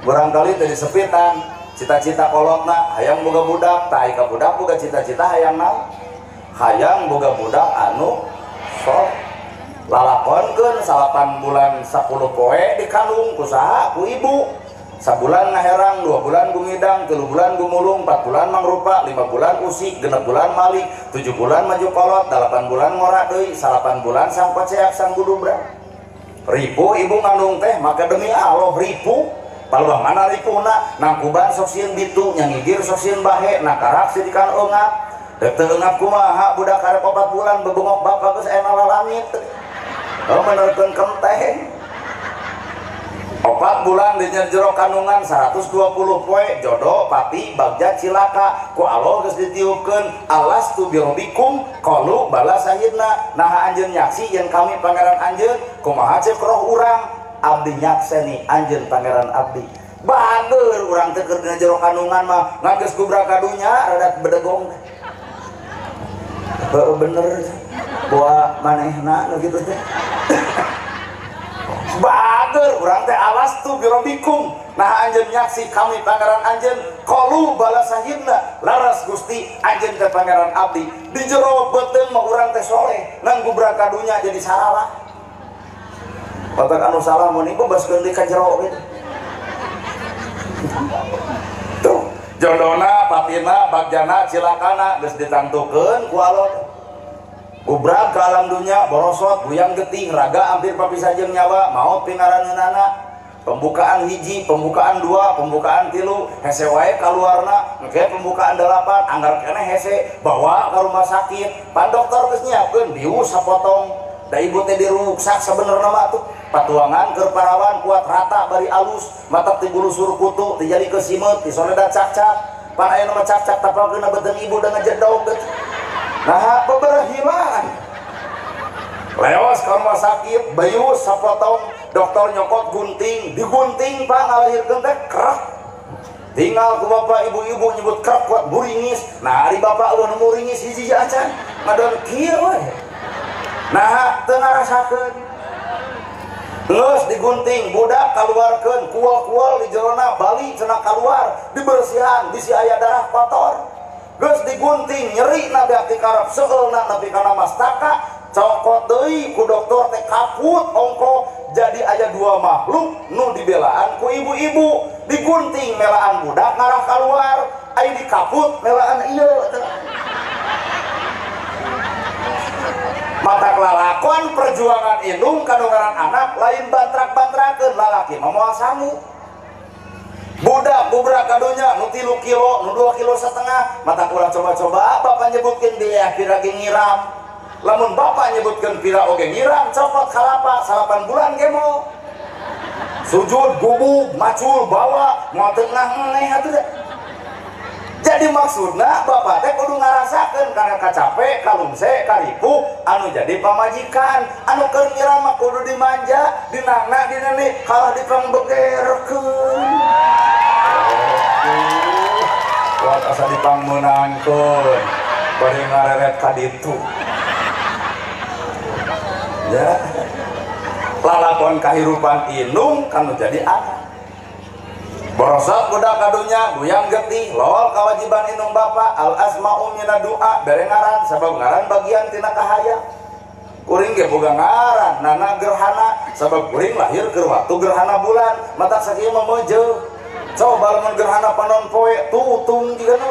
barangkali teh disepitan cita-cita kolotna hayang boga budak tah ka budak boga cita-cita hayang naon hayang boga budak anu sok lalakonkeun 8 bulan 10 poe dikandung ku saha ku ibu sabulan ngaherang 2 bulan gumidang 3 bulan gumulung 4 bulan mangrupa 5 bulan usik 6 bulan malik 7 bulan maju kolot 8 bulan ngora deui 8 bulan sang paceak sang gudubra ribu ibu ngandung teh maka demi Allah ribu paluang mana ripuna nangkuban sok sieun bitu nyangigir sok sieun bahe nakarak sidikan eungap teu eungap kumaha budak karep 4 bulan bebengok bapak geus aya lalangit oh menerkeun kenteng 4 bulan di jero kandungan 120 poe jodoh pati bagja cilaka ku Allah geus ditiupkeun alastu birabbikum qalu bala sayyidna naha anjeun nyaksi yen kami pangeran anjeun kumaha ceuk roh urang abdi nyakseni anjeun pangeran abdi bager urang teh keur dina jero kandungan mah ngan geus gubrak ka dunya rada bedegong heuh bener bawa manehna nu kitu teh bager urang teh alastu birabbikum nah anjeun nyaksi kami pangeran anjeun qalu bala sahibna laras Gusti anjeun teh pangeran abdi di jero beuteung mah urang teh soleh ngan gubrak ka dunya jadi saralah bapak anu salah mun ibu baskeun deui ka jero gitu. Tuh, jodona, patina, bagjana, cilakana geus ditangtukeun ku Allah. Gubrak ka alam dunya, borosot, guyang getih, raga hampir papisah jeung nyawa, maot pingaraneunana. Pembukaan hiji, pembukaan 2, pembukaan 3, hese wae kaluarna, engke pembukaan 8, anggar keneh hese, bawa ka rumah sakit. Pan dokter geus nyiapkeun bius sapotong. Da ibu teh diruksak sebenarnya mah tuh patuangan keur parawan kuat rata bari alus matak ti bulusur kutu ti jadi kesimeut ti soleda cakcak pan aya nu mah cakcak tapalkeun beuteung ibu da ngejedog nah bebereh jahilan. Lewas ka rumah sakit, bayus sapotong, dokter nyokot gunting, digunting Pak ngalahirkeun teh krek. Tinggal ku bapak ibu-ibu nyebut krek kuat muringis. Nah, ari bapak eueuh nu muringis hiji acan, ngadon kieu we. Nah, teu ngarasakeun. Geus digunting, budak kaluarkeun, kual-kual di jerona bali cenah kaluar, dibersihan bisi aya darah kotor. Geus digunting, nyeri na beak dikarep seueulna nepi kana mastaka, cokot deui ku dokter teh kaput ongko. Jadi aya dua makhluk nu dibelaan ku ibu-ibu, digunting melaan budak ngarah kaluar, aya dikaput melaan ieu. Mata lalakon perjuangan indung kanu ngaran anak lain bantrak-bantrakeun lalaki mah moal sangu. Budak bubrak kadunya nu 3 kilo, nu 2,5 kilo, mata ulah coba-coba bapak nyebutkeun dia pira ge ngiram. Lamun bapak nyebutkeun pira oge ngiram, copot kalapa 8 bulan gemo. Sujud gubuk macul bawa moal teu ngeh atuh teh. Jadi maksudna bapak teh kudu ngarasakeun kana kacape, kalungse, karipu anu jadi pamajikan, anu keur ngiram mah kudu dimanja, dinangna, dineni, kalah dipangbegerkeun. Kuat asa dipangmeunangkeun, bari ngareret ka ditu. Ya. Lalakon kahirupan indung kanu jadi anak. Borosok budak kadunya goyang getih lol kewajiban indung bapak al asma'u mina doa bere ngaran sabab ngaran bagian tina kahaya. Kuring ge boga ngaran nana gerhana sabab kuring lahir keur waktu gerhana bulan matak sakieu mah meujeuh. Coba lamun gerhana panon poe tutung jiga nu.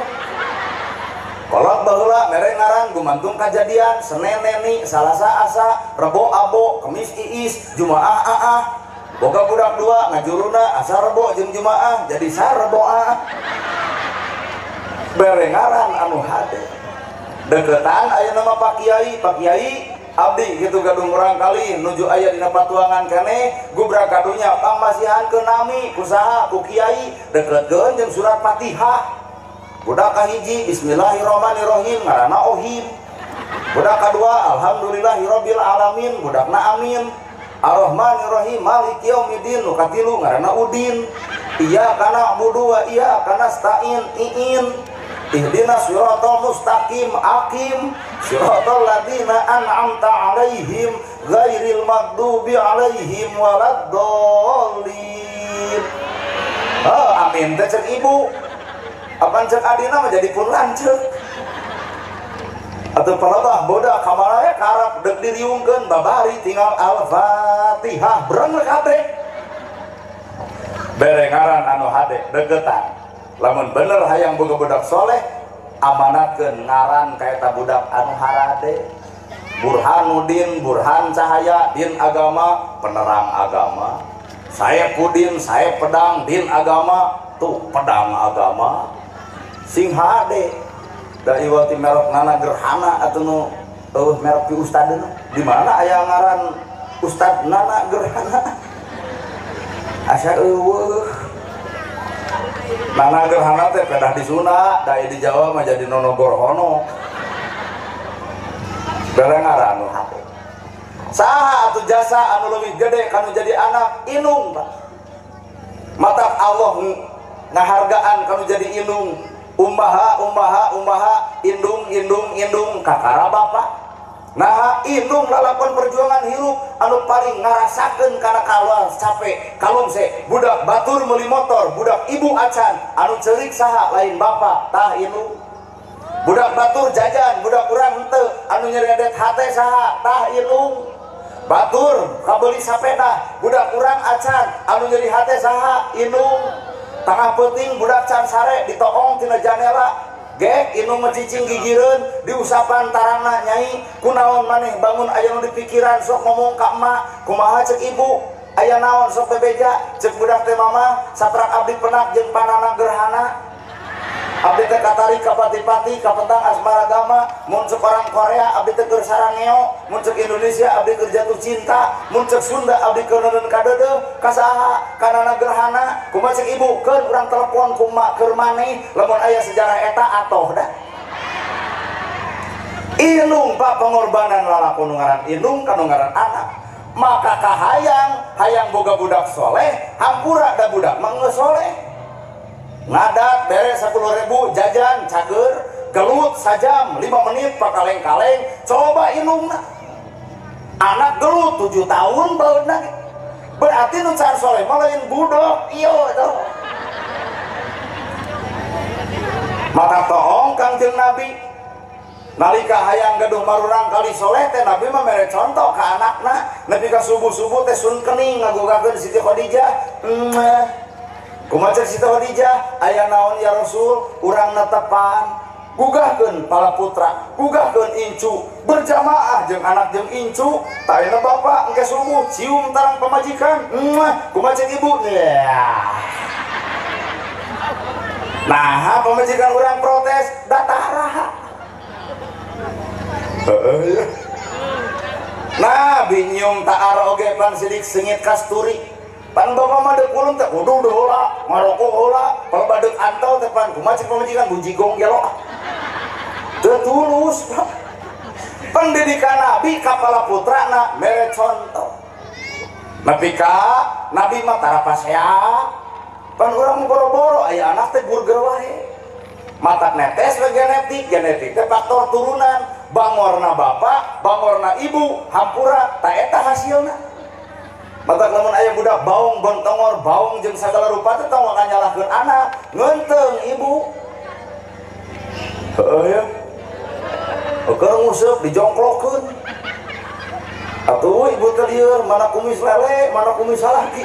Kolot baheula mere ngaran gumantung kajadian Senen Neni, Salasa Asa, Rebo Abo, Kemis Iis, Jumaah Aah. Boga budak dua ngajuruna asa Rebo jeung Jumaah jadi sareboah. Bere ngaran anu hade. Deketan aya nama Pak Kiai, Pak Kiai abdi gitu gadung urang kali nuju aya dina patuangan keneh gubrak kadunya pangmasihan ke nami kusaha ku kiai deketkeun jeung surat Fatihah. Budak kahiji bismillahirrahmanirrahim ngaranna Ohim. Budak kadua alhamdulillahirabbil alamin budakna Amin. Arrahmanirrahim maliki yaumiddin nu katilu ngaranna Udin. Iyyaka na'budu wa iyyaka nasta'in iin. Ihdinas siratal mustaqim aqim siratal ladzina an'amta 'alaihim ghairil maghdubi 'alaihim waladdallin. Oh, amin teh cek ibu. Apaan cek adina mah jadi pun lanceuk. Atau palebah bodak kamana we karep deuk diriungkeun babari tinggal Al-Fatihah breng kabeh. Bere ngaran anu hade deketan. Lamun bener hayang boga budak soleh amanatkeun ngaran ka eta budak anu harade. Burhanuddin, Burhan cahaya, din agama, penerang agama. Saepudin, saep pedang, din agama, tuh pedang agama. Sing hade. Da iwati merek nana gerhana atau nu eueuh merek pi ustadna. Di mana aya ngaran Ustad Nana Gerhana? Asa eueuh. Nana Gerhana teh pedah di Sunda, da di Jawa mah jadi Nono Gorhono. Bere ngaran nu hade. Saha atuh jasa anu leuwih gede kanu jadi anak indung, Pak. Matak Allah ngahargaan kanu jadi indung. Umbaha, umbaha, umbaha, indung, indung, indung, kakara bapak. Nah, indung lalakon perjuangan hirup anu paling ngarasakeun kana kaluar capek, kalungse, budak batur meuli motor, budak ibu acan, anu ceurik saha lain bapak, tah indung. Budak batur jajan, budak urang henteu, anu nyeredet hate saha, tah indung. Batur kabeli sapeda, budak urang acan, anu nyeri hate saha, indung. Tengah peuting budak can sare ditoong tina janela gek indung mecicing gigireun diusapan tarangna nyai kunaon maneh bangun aya nu dipikiran sok ngomong ka emak kumaha cek ibu aya naon sok bebeja cek budak teh mama saprak abdi penak jeung panana gerhana abdi teh katarik ka pati-pati ka pentang asmara gama mun cek orang Korea abdi teh keur sarangeo mun cek Indonesia abdi keur jatuh cinta mun cek Sunda abdi keur neundeun kadeudeuh ka saha kanana gerhana kumaha cek ibu keun urang telepon ku emak keur maneh lamun aya sejarah eta atoh dah. Inung pak pengorbanan lalakon nu ngaran inung kanu ngaran anak. Maka kahayang hayang boga budak soleh, hampura da budak mah geus soleh. Ngadat beres 10.000 jajan cager, gelut sajam 5 menit pakaleng-kaleng, coba inungna. Anak gelut 7 tahun baeuna. Berarti nu can soleh mah lain budak ieu eta. Mata toong Kangjeng Nabi nalika hayang gaduh marurang kali soleh teh Nabi mah mere contoh ka anakna nepi ka subuh-subuh teh sun kening ngagogakeun Siti Khadijah. Kumaha cek Siti Khadijah aya naon ya Rasul urang netepan gugahkeun pala putra gugahkeun incu berjamaah jeung anak jeung incu taena bapak engke subuh cium tarang pamajikan. Kumaha cek ibu ya. Nah, pamajikan urang protes dataraha. Heeh ya. Nabi nyium ta'ar oge pan sidik sengit kasturi. Pan bapak mah deuk ulun teh kudu heula, ngarokok heula, palebah deuk antau teh pan kumaha cek pamajikan bujigong gelo. Teu tulus, Pak. Pendidikan Nabi ka pala putrana mere contoh. Nepi ka Nabi mah tara pasea. Pan urang boro-boro aya anak teh burger wae. Matak netes we genetik, genetik teh faktor turunan. Bangorna bapak, bangorna ibu, hampura ta eta hasilna. Matak lamun aya budak baong bontongor, baong jeung sagala rupa teh tong nyalahkeun anak, ngeunteung ibu. Heuh ya. Keur nguseup dijongklokeun. Atuh ibu teh lieur, mana kumis lele, mana kumis salaki.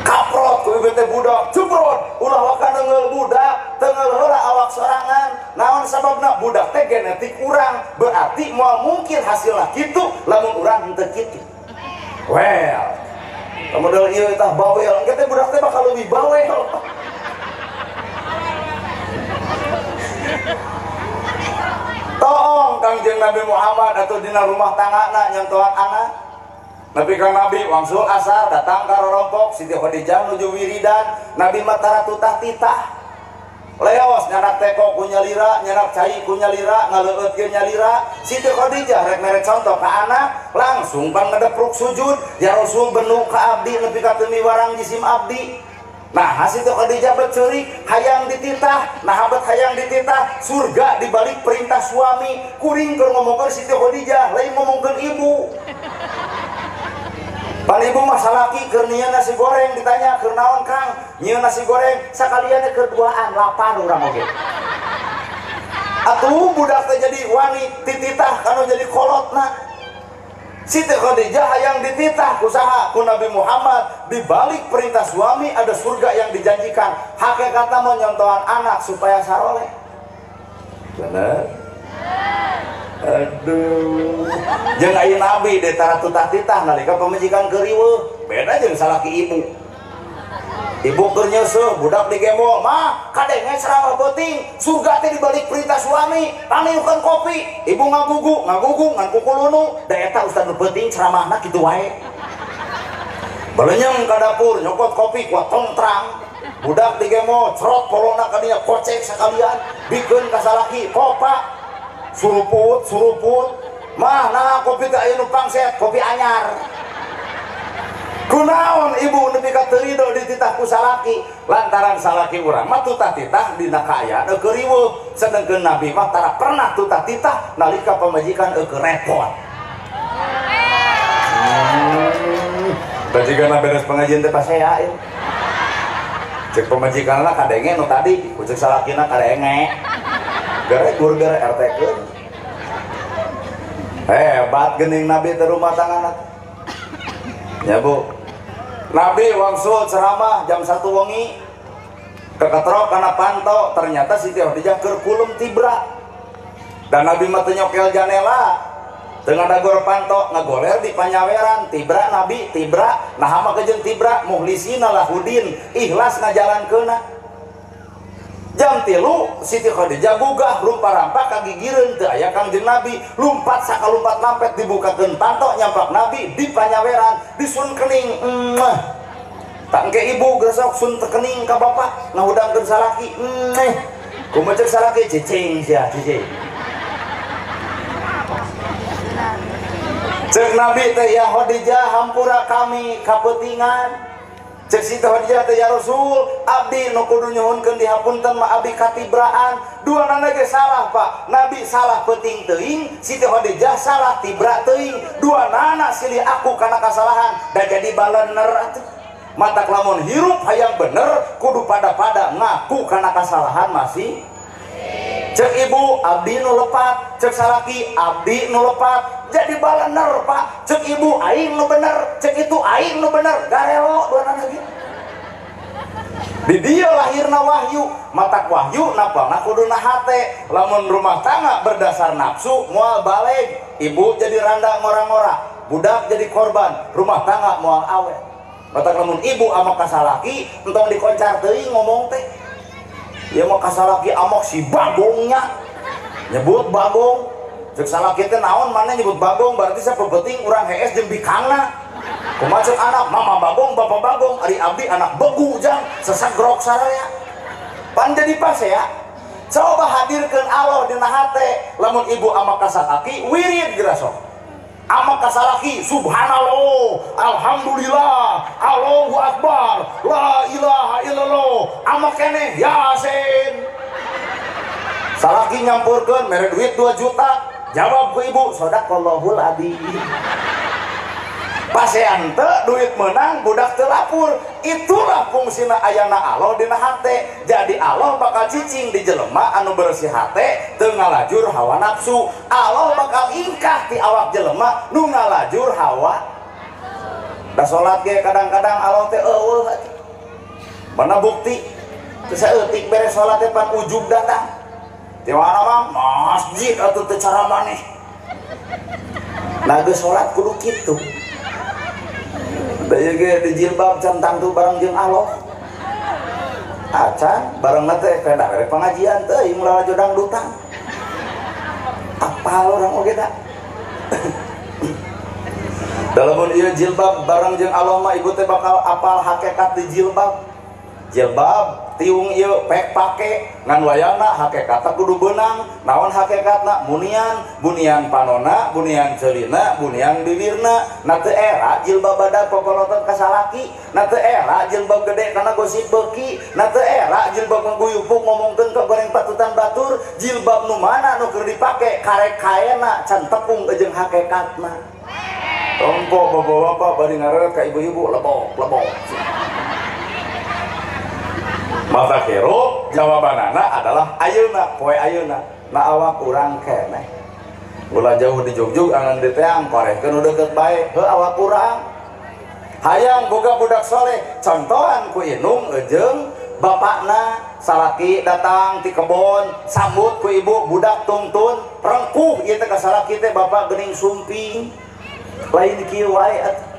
Kaprot ku ibu teh budak, jebrot, ulah waka neunggeul budak, teunggeul heula awak sorangan. Naon sababna budak teh genetik urang, berarti moal mungkin hasilna kitu lamun urang henteu kitu. Well, model ieu tah bawel, engke teh budak teh bakal leuwih bawel. Toong Kangjeng Nabi Muhammad atau dina rumah tanggana nyentuhan anak. Nabi kang Nabi wangsul asar datang ka rorompok Siti Khadijah nuju wiridan, Nabi mah tara tutah titah. Leos nyanak teko ku nyalira, nyanak cai ku nyalira, ngaleueut ge nyalira. Siti Khadijah rek mere contoh ka anak, langsung pan ngedepruk sujud, ya Rasul benu ka abdi nepi ka teu miwarang jisim abdi. Nah, Siti Khadijah beceurik hayang dititah, nah bet hayang dititah, surga dibalik perintah suami. Kuring keur ngomongkeun Siti Khadijah, lain ngomongkeun ibu. Pan ibu mah salaki keur nyieun nasi goreng ditanya keur naon Kang? Nyieun nasi goreng sakalian keur duaan lapar urang oge. Atuh budak teh jadi wani tititah kanu jadi kolotna. Siti Khadijah hayang dititah ku saha? Ku Nabi Muhammad. Di balik perintah suami ada surga yang dijanjikan. Hakikatna mah nyontohan anak supaya saroleh. Bener? Aduh. Jeung aya Nabi de tara tutah-titah nalika pamajikan keur riweuh, beda jeung salaki ibu. Ibu keur nyeuseuh, budak digembol, "Mah, kadenge ceramah peuting, surga teh dibalik perintah suami, paniukeun kopi." Ibu ngagugu, ngagugu ngan kukulunu, da eta ustad nu peuting ceramahna kitu wae. Balenyeng ka dapur nyokot kopi kuat tongtrang. Budak digembol, cerot polona ka dinya kocek sakalian, bikeun ka salaki, "Kopa." Suruput, suruput. Mah, nah kopi teh aya nu pangset, kopi anyar. Kunaon ibu nepi ka teu rido dititah ku salaki, lantaran salaki urang mah tutah titah dina kaayaan keur riweuh, sedengkeun Nabi mah tara pernah tutah titah nalika pamajikan keur repot. Pamajikanna beres pengajian teh pasea ieu. Cek pamajikanna kadenge nu tadi, cek salakina kadenge. Gara gurger RT keun. Hebat geuning Nabi teh rumah tangga. Ya Bu. Nabi wangsul ceramah jam 1 wengi. Keketrok kana panto, ternyata Siti Khadijah keur kulum tibra. Dan Nabi mah teu nyokel janela. Teu ngadagor panto, ngagoler di panyaweran, tibra Nabi, tibra, nah mah kejeun tibra muhlisina lahudin, ikhlas ngajalankeunna. Jam 3 Siti Khadijah gugah rumpa-rampa kagigireun teu aya Kangjeng Nabi, lumpat sakalumpat lampet dibukakeun panto nyampak Nabi di panyaweran, disun kening. Tak engke ibu gresok sun tekening ka bapak ngahudangkeun salaki. Kumaha cek salaki cicing sia cicing. Cek Nabi teh ya Khadijah hampura kami kapeutingan. Cek Siti Khadijah teh ya Rasul abdi nu kudu nyuhunkeun dihapunten mah abdi katibraan. Duanana ge salah Pak. Nabi salah peuting teuing, Siti Khadijah salah tibra teuing. Duanana silih aku kana kasalahan da jadi balener atuh. Matak lamun hirup hayang bener kudu pada-pada ngaku kana kasalahan masih. Cek ibu abdi nu lepat, cek salaki abdi nu lepat, jadi balener Pak. Cek ibu aing nu bener, cek itu aing nu bener, garelo duanana gitu. Di dieu lahirna wahyu, matak wahyu napalna kuduna hate. Lamun rumah tangga berdasar nafsu moal baleg, ibu jadi randa ngora-ngora, budak jadi korban, rumah tangga moal awet. Matak lamun ibu amok ka salaki entong dikoncar teuing ngomong teh. Ya mau kasalaki amok si bagongnya nyebut bagong. Cek salaki teh naon mana nyebut bagong berarti sapepeting urang hees jeung bikangna. Kumaha cek anak mama bagong bapak bagong ari abdi anak begu jang sesagrok saraya. Pan jadi pas ya. Coba hadirkeun Allah dina hate. Lamun ibu amok kasalaki wirid geura sok. Amok kasalaki subhanallah alhamdulillah Allahu akbar la ilaha illallah amok keneh yasin. Salaki nyampurkeun mere duit 2 juta jawab ku ibu sadaqallahul adzim. Pasean teu duit menang budak teu lapur. Itulah fungsina ayana Allah dina hate. Jadi Allah bakal cicing di jelema anu bersih hate teu ngalajur hawa nafsu. Allah bakal ingkah ti awak jelema nu ngalajur hawa. Da salat ge kadang-kadang Allah teh eueuh. Mana bukti? Teu saeutik beres salat teh pan ujub datang. Ti mana mah masjid atuh teu cara maneh. Nah geus salat kudu kitu. Da ieu ge di jilbab can tangtu bareng jeung Allah. Acan barengna teh kada rek pengajian teuing lalajo dangdutan. Apal urang oge da. Dalamun ieu jilbab bareng jeung Allah mah ibu teh bakal apal hakikat di jilbab. Jilbab tiung ieu pek pake ngan wayana hakikatna kudu beunang. Naon hakikatna? Munian, bunian panona, bunian ceulina, bunian bibirna. Na teu era jilbab badag popolotot ka salaki, na teu era jilbab gede kana gosip beuki, na teu era jilbab ngguyupuk ngomongkeun ka goreng patutan batur. Jilbab nu mana nu keur dipake karek kaena can tepung jeung hakikatna. Tompo bapak-bapak bari ngareret ka ibu-ibu lebok lebok. Mata hirup jawabanana adalah ayeuna poe ayeuna na awak urang keneh. Ulah jauh di jugjug angan di teang korehkeun nu deukeut bae heuh awak urang. Hayang boga budak soleh contohan ku indung jeung bapakna. Salaki datang ti kebon sambut ku ibu budak tungtun rengkuh ieu teh ka salaki teh bapak geuning sumping lain kieu wae atuh.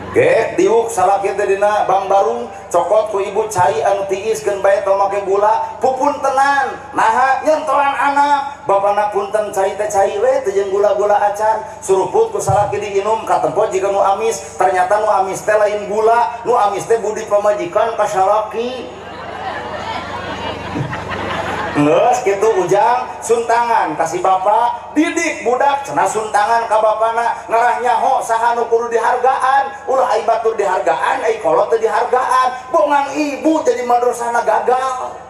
Gek diuk salaki teh dina bang barung cokot ku ibu cai anu tiis keun bae tong make gula pupuntenan naha nyentolan anak bapana punten cai teh cai we teu jeung gula-gula acan suruput ku salaki diinum katempo jiga nu amis ternyata nu amis teh lain gula nu amis teh budi pamajikan ka salaki. Geus kitu ujang suntangan kasih bapak didik budak cenah suntangan ka bapana ngarah nyaho saha nu kudu dihargaan ulah ai batur dihargaan ai kolot teu dihargaan bongan ibu jadi madrasahna gagal.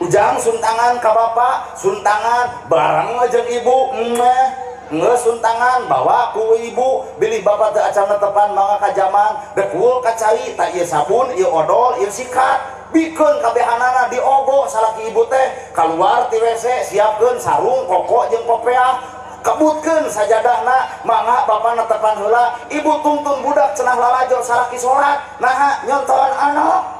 Ujang suntangan ka bapak suntangan bareng jeung ibu meh geus suntangan bawa ku ibu bilih bapak teu acan tepan mangga ka jaman dekul ka cai ta ieu sabun ieu odol ieu sikat bikeun kabehanana diogo salaki ibu teh kaluar ti WC siapkeun sarung koko jeung kopeah kebutkeun sajadahna mangga bapana tepan heula ibu tungtun budak cenah lalajo salaki salat naha nyontoan anak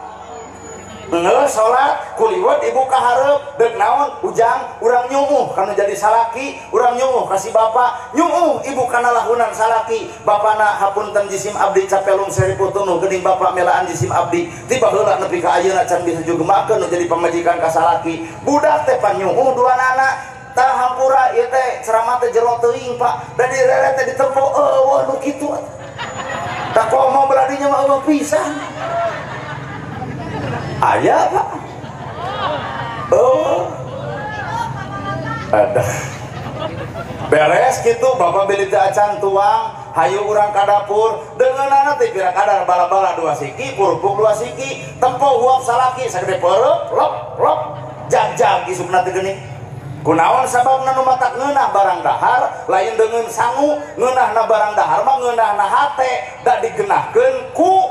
Ngeus salat kuliwet ibu ka hareup deuk naon ujang urang nyuuh kana jadi salaki urang nyuuh ka si bapa nyuuh ibu kana lahunan salaki bapana hapunten jisim abdi capelung seribu tunuh geuning bapa melaan jisim abdi tiba heula nepi ka ayeuna can bisa jugemakeun nu jadi pamajikan ka salaki budak teh pan nyuuh duanana tah hampura ieu teh ceramah teh jero teuing Pak da direret teh ditempo eueuh nu kitu tah komo beradinya mah eueuh pisan. Aya Pak. Oh. Ada. Beres gitu bapak beli teu acan tuang, hayu urang ka dapur deungeunana teh pira kadar bala-bala 2 siki, kerupuk 2 siki, tempo huap salaki sagede peureuk lop lop jag-jag isupna teh geuning. Kunaon sababna nu matak ngeunah barang dahar lain deungeun sangu, ngeunahna barang dahar mah ngeunahna hate da digenahkeun ku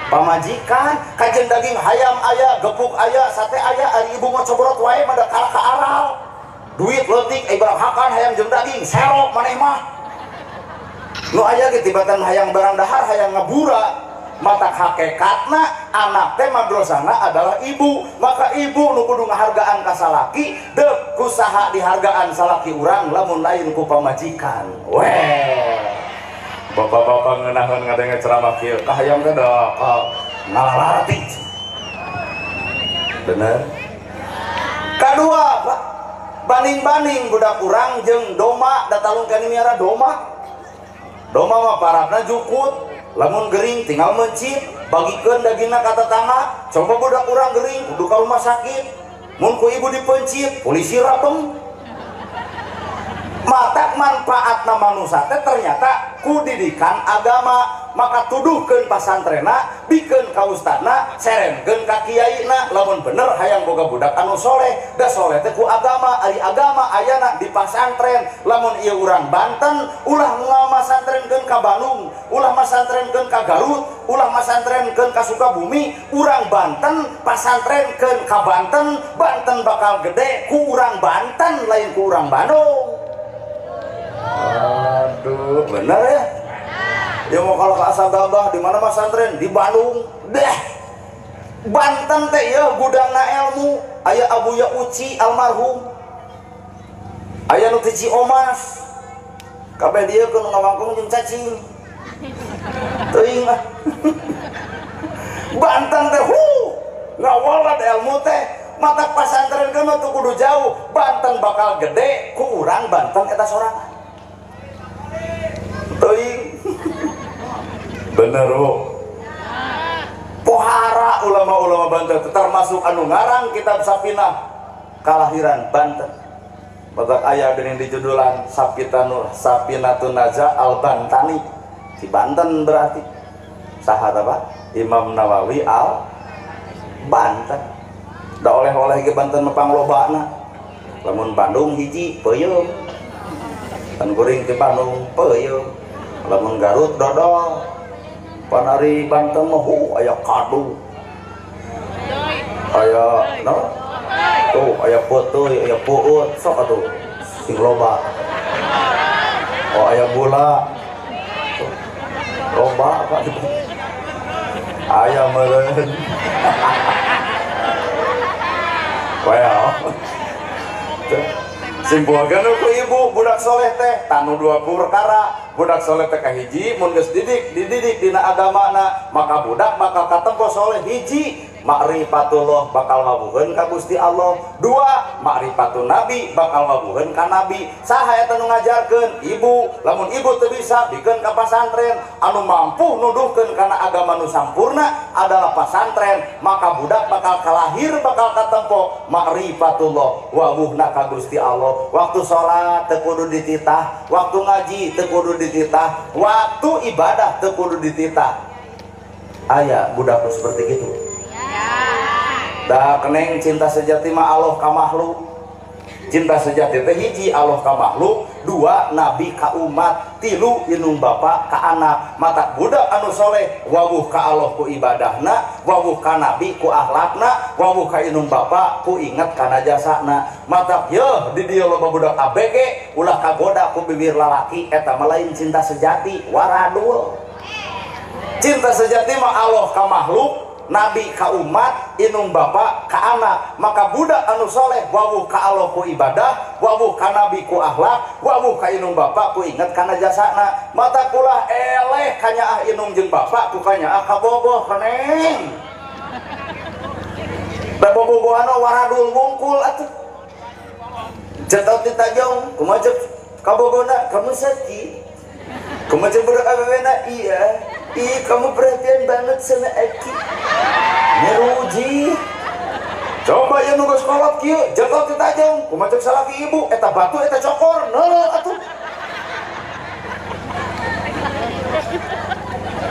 pamajikan. Kajen daging hayam aya, gepuk aya, sate aya, ari ibu mah cobrot wae mah da kalah ka aral. Duit leutik ibarat hakan hayam jeung daging serok maneh mah. Nu aya ge tibatan hayang barang dahar hayang ngabura. Mata hakikatna anak teh madrasahna adalah ibu, maka ibu nu kudu ngahargaan ka salaki deuk ku saha dihargaan salaki urang lamun lain ku pamajikan. Weh, bapak-bapak ngeunaheun ngadenge ceramah kieu ka hayang teh da ngalalati. Bener. Kadua, Pak, banding-banding budak urang jeung doma, da talung kene miara doma. Doma mah parabna jukut, lamun gering tinggal mencit, bagikeun dagingna ka tetangga. Coba budak urang gering kudu ka rumah sakit, mun ku ibu dipencit polisi rabeng. Matak manfaatna manusia teh ternyata ku didikan agama, maka tuduhkeun pasantrena, bikeun ka ustadna, serenkeun ka kiaina. Lamun bener hayang boga budak anu soleh, da soleh teh ku agama, ari agama ayana di pasantren. Lamun ieu urang Banten ulah ngamasantrenkeun ka Bandung, ulah masantrenkeun ka Garut, ulah masantrenkeun ka Sukabumi. Urang Banten pasantrenkeun ka Banten, Banten bakal gede ku urang Banten lain ku urang Bandung. Aduh, bener ya? Ya mau kalau ke Asa Gabah di mana masantren? Di Bandung. Deh. Banten teh ya gudangna ilmu. Aya Abuya Uci almarhum. Aya nu ti Ciomas. Kabeh dieu keun ngawangkong jeung cacing. Teuing ah. Banten teh ngawalad ilmu teh. Mata pasantren mah teu kudu jauh. Banten bakal gede ku urang Banten eta sorangan. Teuing. Bener bu. Pohara ulama-ulama Banten termasuk anu ngarang kitab Sapinah kalahiran Banten. Batak aya geuning di judulan Sapinatun Naja Al Bantani di Banten berarti. Saha ta Pak? Imam Nawawi Al Banten. Da oleh-oleh ge Banten mah panglobana. Lamun Bandung hiji peuyeum. Kan kuring ti Bandung peuyeum. Lamun Garut dodol. Panari Banten mah aya kadu, aya no, tuh aya peuteuy, aya puut, sok atuh sing loba. Oh aya gula, loba Pak. Aya meureun. Well, simpulkeun ku ibu budak soleh teh tanu dua perkara. Budak soleh teh kahiji mun geus dididik dina agamana, maka budak bakal katempo soleh. Hiji, makrifatullah bakal ngabuheun ka Gusti Allah. Dua, makrifatun nabi bakal ngabuheun ka nabi. Saha eta nu ngajarkeun? Ibu. Lamun ibu teu bisa bikeun ka pasantren. Anu mampu nuduhkeun kana agama nu sampurna adalah pasantren, maka budak bakal kalahir bakal katempo makrifatullah wawuhna ka Gusti Allah. Waktu salat teu kudu dititah, waktu ngaji teu kudu dititah, waktu ibadah teu kudu dititah. Aya budak seperti gitu. Da keneng cinta sejati mah Allah ka makhluk. Cinta sejati teh hiji Allah ka makhluk, dua nabi ka umat, tilu inung bapa ka anak. Mata budak anu soleh wawuh ka Allah ku ibadahna, wawuh ka nabi ku akhlakna, wawuh ka inung bapa ku inget kana jasana. Mata yeuh di dieu loba budak ABG ulah kagoda ku bibir lalaki, eta mah lain cinta sejati, waradul. Cinta sejati mah Allah ka makhluk, nabi ka umat, inung bapa ka anak. Maka budak anu soleh wawuh ka Allah ku ibadah, wawuh ka nabi ku akhlak, wawuh ka inung bapa ku inget kana jasana. Mata kulah eleh kanyaah inung jeung bapa ku kanyaah kabogoh keneng. Da bobogohana waradul wungkul atuh. Cetot ditajong kumaha cek kabogona kamu sakit. Kumaha cek budak awewena iya. Ih, kamu perhatian banget sama Aki. Ngeruji. Coba ya nu geus kolot kieu jatuh ti tajeng kumaha cek salaki ibu eta batu eta cokor neuleuh atuh.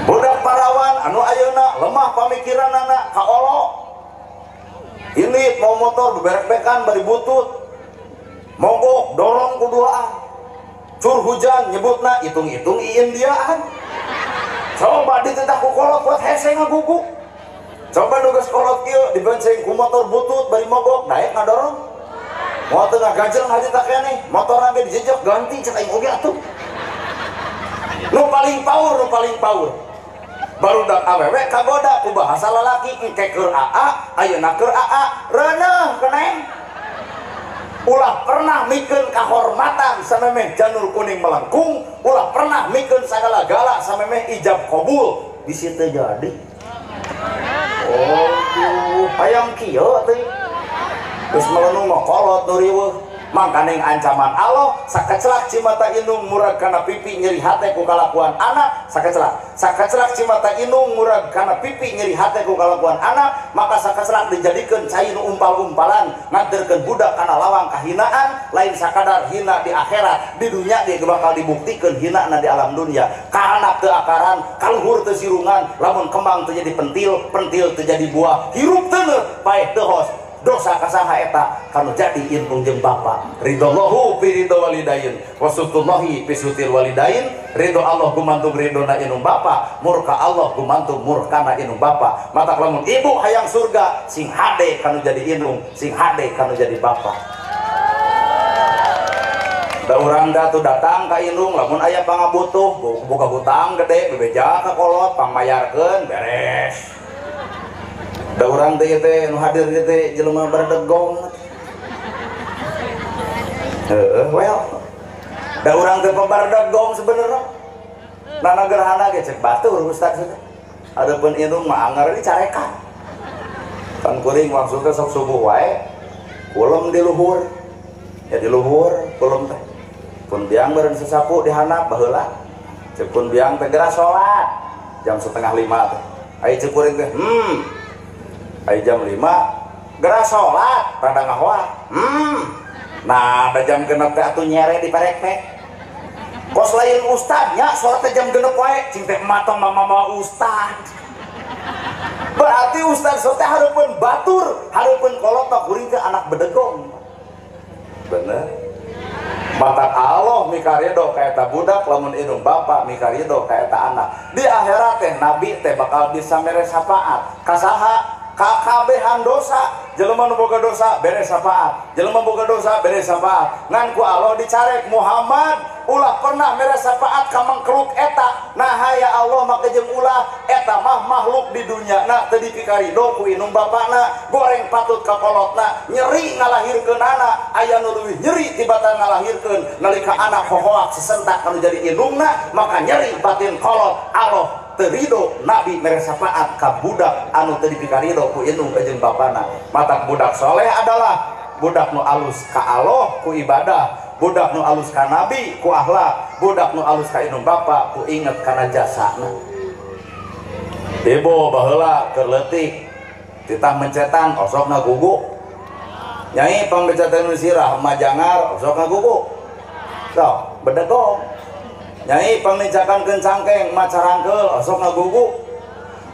Budak parawan anu ayeuna lemah pamikiranana kaolo. Ini mau motor beberek-bekan bari butut. Mogok dorong ku duaan. Cur hujan nyebutna hitung-hitung iindiaan. Coba dititah ku kolot buat hese ngagugu. Coba nu geus kolot kieu dibonceng ku motor butut bari mogok daek ngadorong. Moal teu ngagajeng harita keneh, motorna ge dijejek ganti cek aing oge atuh. Nu paling power, nu paling power. Barudak awewe kagoda ku bahasa lalaki engke keur aa, ayeuna keur aa, reuneuh keneng. Ulah pernah mikeun kahormatan samemeh janur kuning melengkung, ulah pernah mikeun sagala-gala samemeh ijab kabul, bisi teu jadi. Oh, hayang kieu teh. Geus melenung mah kolot nu riweuh. Mangkaning ancaman Allah sakecelak cimata indung murag kana pipi nyeri hate ku kalakuan anak sakecelak cimata indung murag kana pipi nyeri hate ku kalakuan anak maka sakecelak dijadikeun cai nu umpal-umpalan nganterkeun budak kana lawang kahinaan lain sakadar hina di akhirat di dunya ge bakal dibuktikeun hinana di alam dunia kahanap teu akaran kaluhur teu sirungan lamun kembang teu jadi pentil pentil teu jadi buah hirup teu paeh teu hos dosa kasaha eta kanu jadi intung jeung bapa ridallahu fi ridho walidain wasutullahi fi sutil walidain ridho Allah gumantung ridhona inung bapa murka Allah gumantung murkana inung bapa matak lamun ibu hayang surga sing hade kanu jadi inung sing hade kanu jadi bapa da urang da tuh datang ka inung lamun aya pangabutuh boga hutang gede bebeja ka kolot pangmayarkeun beres. Da urang teh teh nu hadir teh jelema berdegong. Heeh, well. Da urang teh pemberdegong sebenarnya. Nana gerhana ge cek batur ustaz teh. Adapun indung mah anggar dicarekan. Kan kuring maksud teh sok subuh wae. Kulem di luhur. Ya di luhur kulem teh. Pun biang beureun sasapu di handap baheula. Cek pun biang teh geura salat jam 4:30 teh. Aya cek kuring teh, Ayo jam 5 gerak sholat rada ngahoa. Nah ada jam 6 teh atuh nyere di parek teh. Kos lain ustadnya sholat teh jam 6 wae cing teh matong mama ustad. Berarti ustad sholat teh hareupeun batur, hareupeun kolot tah kuring teh anak bedegong. Bener. Mata Allah mikarido ka eta budak lamun indung bapa mikarido ka eta anak. Di akhirat teh nabi teh bakal bisa mere syafaat. Kasaha? Kakabehan dosa, jelema nu boga dosa bere syafaat, jelema boga dosa bere syafaat. Ngan ku Allah dicarek Muhammad ulah pernah mere syafaat ka mangkruk eta. Nah ya Allah make jeung ulah eta mah makhluk di dunya na teu dipikarido ku indung bapana, goreng patut ka kolotna, nyeri ngalahirkeun anak, aya nu leuwih nyeri tibatan ngalahirkeun nalika anak hohoak sesentak kanu jadi indungna, maka nyeri batin kolot Allah teu rido nabi mere syafaat ka budak anu teu dipikarido ku indung jeung bapana. Matak budak soleh adalah budak nu alus ka Allah ku ibadah, budak nu alus ka nabi ku akhlak, budak nu alus ka indung bapa ku inget kana jasana. Ibu baheula keur leutik titah mencetan osok ngagugu. Nyai pangbecateun sirah majangar osok ngagugu. Sok bedegong. Nyai pangnicakankeun cangkeng macarangkeul osok ngagugu.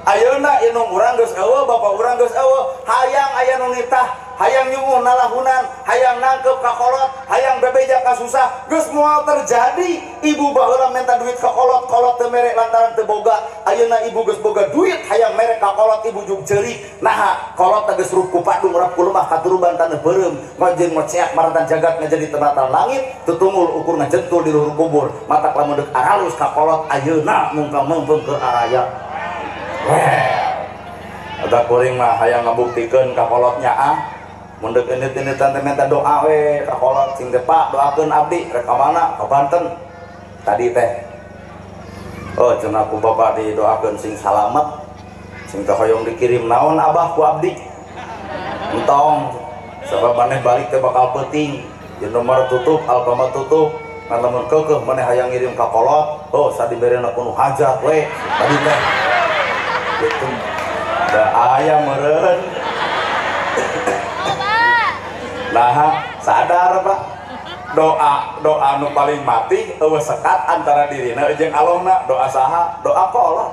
Ayeuna indung urang geus eueuh, bapa urang geus eueuh, hayang aya nu nitah, hayang nyuwuh nalahunan, hayang nangkep ka kolot, hayang bebeja ka susah, geus moal terjadi. Ibu baheula minta duit ka kolot, kolot teu mere lantaran teu boga. Ayeuna ibu geus boga duit, hayang mere ka kolot, ibu jug ceurik. Naha kolot teh geus rup ku padung, rap ku lemah katuruban taneuh beureum, ngajeun ngoceak maratan jagat ngajadi tenatan langit, tutungul ukur ngajentul di luhur kubur. Matak lamun deuk aralus ka kolot ayeuna mungkang meungpeung ke araya. Ada kuring mah hayang ngabuktikeun ka kolotnya ah. Mun deuk indit-inditan teh minta doa we ka kolot sing teh Pak doakeun abdi rek ka mana ka Banten. Tadi teh. Oh cenah ku bapak didoakeun sing salamet. Sing teh hoyong dikirim naon abah ku abdi. Entong sabab maneh balik teh bakal peuting. Indomaret tutup, Alfamart tutup. Ngan lamun keukeuh maneh hayang ngirim ka kolot, oh sadiberena ku nu hajat we. Tadi teh. Gitu. Da aya meureun. Nah, sadar Pak. Doa doa nu paling mati eueuh sekat antara dirina jeung Allahna, doa saha? Doa kolot.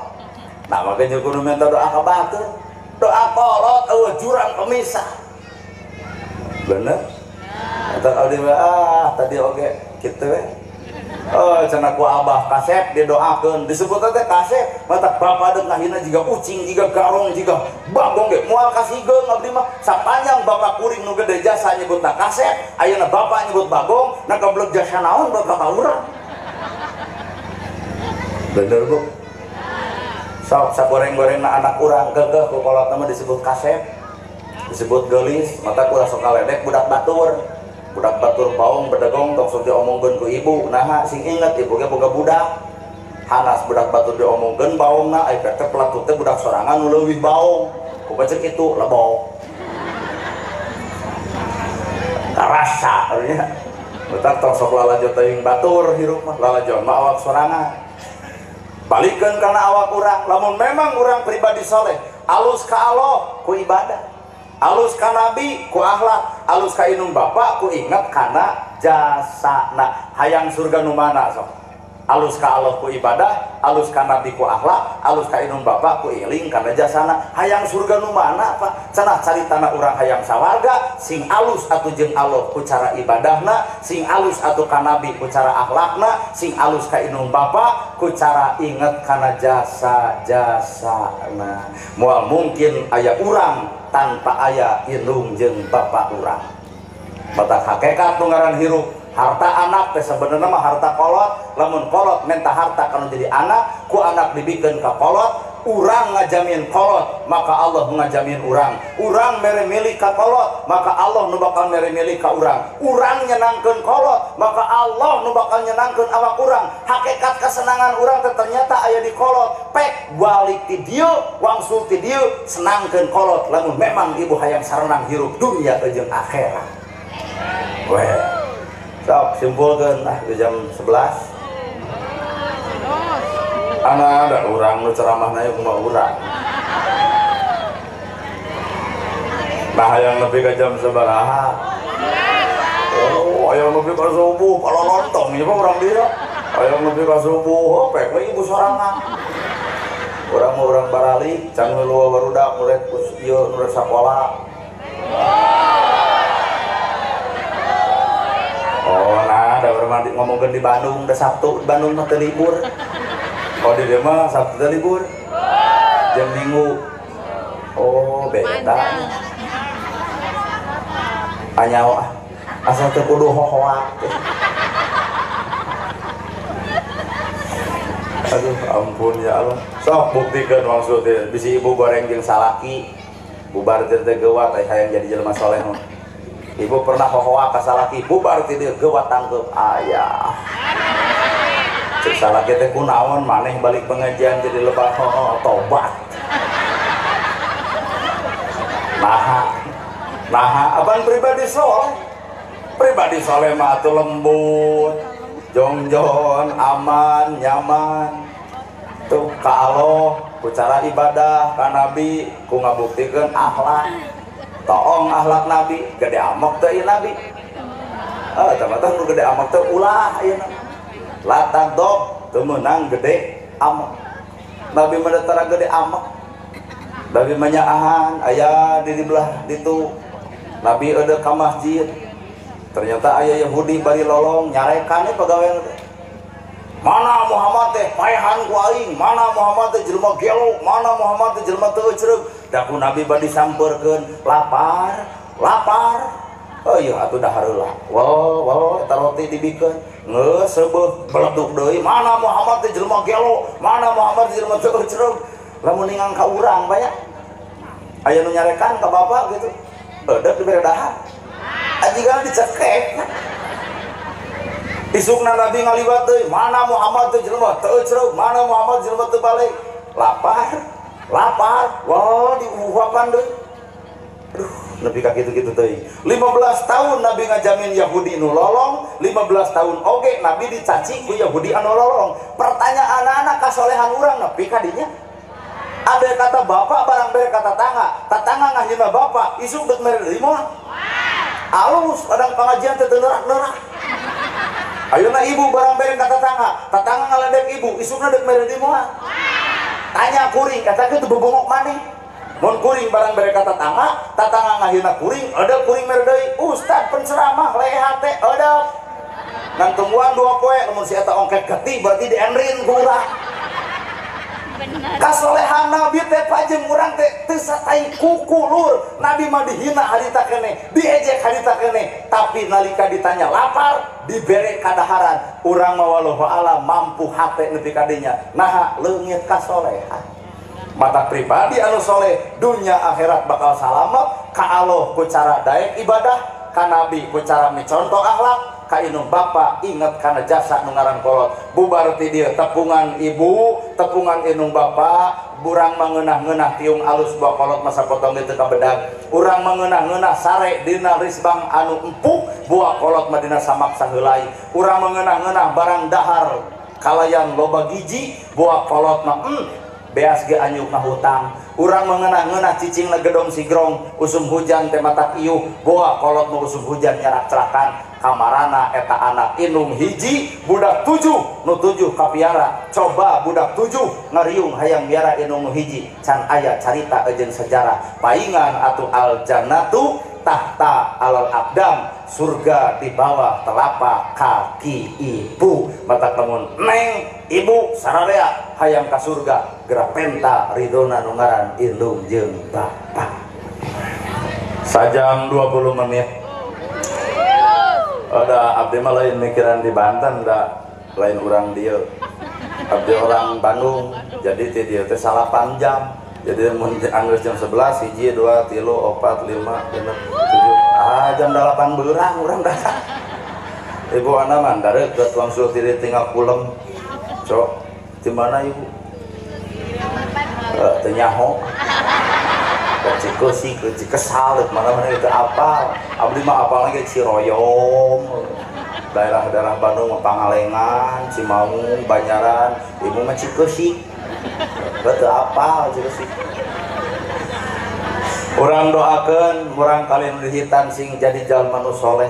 Nah, makanya kudu minta doa ka batur. Doa kolot eueuh jurang pemisah. Bener? Atau abdi ah tadi oge kitu we. Oh, cenah ku abah kasep didoakeun, disebut teh kasep, mata bapak deuk ngahina jiga ucing, jiga garong, jiga bagong ge moal kasigeung abdi mah. Sapanjang bapak kuring nu gede jasa nyebutna kasep, ayeuna bapak nyebut bagong, na goblok jasa naon bapak ka urang. Bener Bu? Sok sagoreng-gorengna anak urang geugeuh ku kolotna mah disebut kasep, disebut geulis, mata ku sok kaledek budak batur. Budak batur baung bedegong tong sok diomongkeun ku ibu, naha sing inget ibu ge boga budak. Hanas budak batur diomongkeun baungna ai teh pelaku teh budak sorangan nu leuwih baung. Kumaha ceuk kitu lebok. Karasa nya. Betak tong sok lalajo teuing batur hirup mah, lalajo mah awak sorangan. Balikeun kana awak urang, lamun memang urang pribadi soleh, alus ka Allah ku ibadah. Alus ka nabi ku akhlak, alus ka indung bapak ku inget kana jasana. Hayang surga nu mana sok? Alus ka Allah ku ibadah, alus ka nabi ku akhlak, alus ka indung bapak ku iling kana jasana. Hayang surga nu mana Pak? Cenah caritana urang hayang sawarga, sing alus atuh jeung Allah ku cara ibadahna, sing alus atuh ka nabi ku cara akhlakna, sing alus ka indung bapak ku cara inget kana jasa-jasana. Moal mungkin aya urang tanpa aya indung jeung bapak urang. Batak hakikat nu ngaran hirup, harta anak teh sebenarnya mah harta kolot, lamun kolot minta harta kana jadi anak, ku anak dibikeun ka kolot, urang ngajamin kolot, maka Allah ngajamin urang. Urang mere milik ka kolot, maka Allah nu bakal mere milik ka urang. Urang nyenangkeun kolot, maka Allah nu bakal nyenangkeun awak urang. Hakikat kesenangan urang teh ternyata aya di kolot. Pek balik ti dieu, wangsul ti dieu, senangkeun kolot lamun memang ibu hayang sarenang hirup dunia jeung akhirat. Weh. Sok simpulkeun ah jam 11. Anak ada orang nu ceramahna ieu kumaha urang. Nah hayang nepi ka jam sabaraha? Oh, hayang nepi ka subuh, kalau lontong ieu mah urang dieu. Hayang nepi ka subuh, oh pek we ibu sorangan. Urang mah urang baralik, can milu barudak nu rek ieu nu rek sakola. Oh, nah da urang ngomongkeun di Bandung, da Sabtu di Bandung mah teu libur. Oh di dia mah Sabtu teh libur. Jam Minggu. Oh, beda. Anyawa asal teu kudu hohoak. Aduh, ampun ya Allah. Sok buktikeun maksud teh bisi ibu goreng jeung salaki. Bubar teh geuwat hayang jadi jelema soleh mah. Ibu pernah hohoak ka salaki, bubar teh geuwat tangkeup aya. Cek salaki teh kunaon maneh balik pengajian jadi lebar tobat. Naha naha abang pribadi soleh. Pribadi soleh mah atuh lembut, jongjon, aman, nyaman. Tuh ka Allah ku cara ibadah ka nabi ku ngabuktikeun akhlak. Toong akhlak nabi, gede amok teh ieu nabi. Ah, tah nu gede amok teh ulah ieu. Latadok teu meunang gede amok. Nabi mah tara gede amok. Nabi mah nyaahan aya di belah ditu. Nabi eueuh ka masjid. Ternyata aya Yahudi bari lolong nyarekan pagawean teh. Mana Muhammad teh paehan ku aing, mana Muhammad teh jelema gelo, mana Muhammad teh jelema teu ecreug. Da ku Nabi bari disampeurkeun, lapar, lapar. Oh iya atuh dahar heula. Wow, wow, eta roti dibikeun. Geus seubeuh beleduk deui. Mana Muhammad teh jelema gelo, mana Muhammad teh jelema teu ecreug. Lamun ningang ka urang banyak. Aya nu nyarekan ka bapak gitu. Eudeuh dibere dahar. Ajigan dicekek. Isukna Nabi ngaliwat deui, mana Muhammad teh jelema teu ecreug, mana Muhammad jelema teu balik. Lapar, lapar. Wah, diuhuapan deui. Aduh, nepi ka kitu-kitu teuing. 15 tahun Nabi ngajamin Yahudi nu lolong, 15 tahun oge Nabi dicaci ku Yahudi anu lolong. Pertanyaan anak-anak kasolehan urang nepi ka dinya. Ada kata bapak barang bere kata tangga, tetangga ngahina bapak, isuk deuk mere deui moal. Alus ladang pengajian teh teu neurak-neurak. Ayeuna ibu barang bere ka tetangga, tetangga ngaledek ibu, isukna deuk mere di moal. Tanya kuring, kata kitu bebongok maneh. Mun kuring barang bere ka tetangga, tetangga ngahina kuring, ada kuring mere deui. Ustad penceramah leha teh edep. Ngan tungguan 2 poe lamun si eta ongkek getih berarti dienrin ku urang. Kasolehan Nabi teh pajeng urang teh teu satai kuku lur. Nabi mah dihina harita keneh, diejek harita keneh, tapi nalika ditanya lapar dibere kadaharan. Urang mah wallahu alam mampu hate nepi ka dinya. Naha leungit kasolehan. Mata pribadi anu soleh dunya akhirat bakal salamet ka Allah ku cara daek ibadah, ka Nabi ku cara micontoh akhlak, ka indung bapa inget kana jasa nu ngaran kolot. Bubar ti dieu tepungan ibu, tepungan indung bapa, burang mangeunah-ngeunah tiung alus buah kolot masa potong teu kabedag. Urang mangeunah-ngeunah sare dina risbang anu empuk buah kolot mah dina samak saheulai. Urang mangeunah-ngeunah barang dahar kalayan loba giji buah kolot mah beas ge anyuk na hutang. Urang mengenah-ngenah cicing na gedong sigrong usum hujan teh matak iuh boa kolot nu usum hujan nyarak celakan. Kamarana eta anak indung hiji budak 7 nu 7 kapiara. Coba budak 7 ngariung hayang miara indung nu hiji can aya carita jeung sejarah. Paingan atuh al jannatu tahta alal abdam, surga di bawah telapak kaki ibu. Matak lamun neng ibu sararea hayang ka surga geura penta ridona nu ngaran indung jeung bapa. Sajam 20 menit. Ada abdi mah lain mikiran di Banten da lain urang dieu. Abdi orang Bandung, jadi ti dieu teh 8 jam. Jadi mun anggeus jam 11 1 2 3 4 5 6 7 jam 8 beurang urang datang. Ibu ana mah dareukeut langsung ti tinggal kulem. Cok, di mana ibu? Teu nyaho. Cikeusi, Cikesal, mana-mana itu apal. Abdi mah apal lagi Ciroyom, daerah-daerah Bandung, Pangalengan, Cimaung, Banjaran. Ibu mah Cikeusi, betul apal Cikeusi. Urang doakeun, urang kalian dihitan sing jadi jalma nu soleh.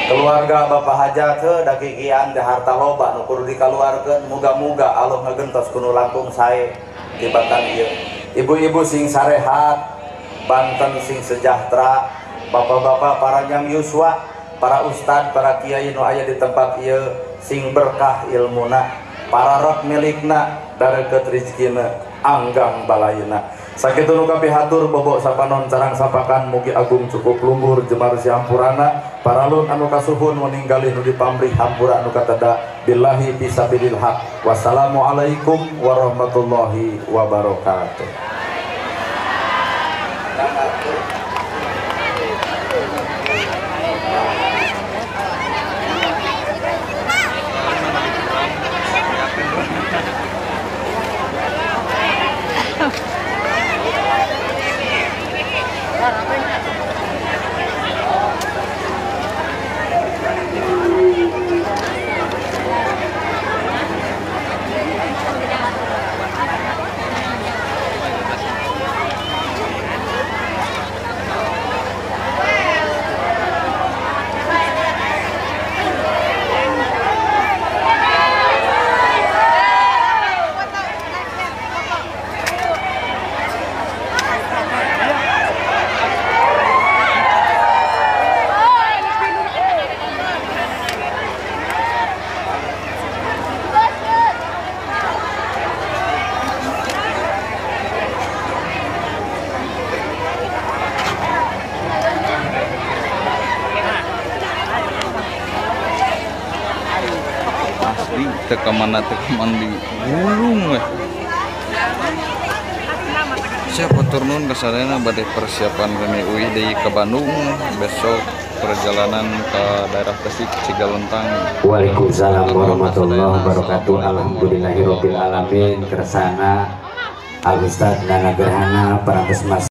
Keluarga Bapak Hajat heuh da kikian da harta loba nu kudu dikaluarkeun, muga-muga Allah ngagentos ku nu langkung sae tibatan ieu. Ibu-ibu sing sarehat, Banten sing sejahtera, bapak-bapak para nyam yuswa, para ustad, para kiai nu aya di tempat ieu sing berkah ilmuna, para rok milikna, dareukeut rezekina, anggang balayna. Sakitu nu kapihatur bobok sapanon carang sapakan mugi agung cukup lumbur jemar siampurana, paralun anu kasuhun meninggalih nu dipamrih hampura anu kateda billahi fisabilil haq. Wassalamualaikum warahmatullahi wabarakatuh. Teka mana di gulung weh. Siapa turnun kesadayana bade persiapan kami uih deui ke Bandung besok perjalanan ke daerah Tasik Cigalontang. Waalaikumsalam warahmatullahi wabarakatuh. Alhamdulillahirabbil alamin. Kersana Al Ustaz Nana Gerhana parantos.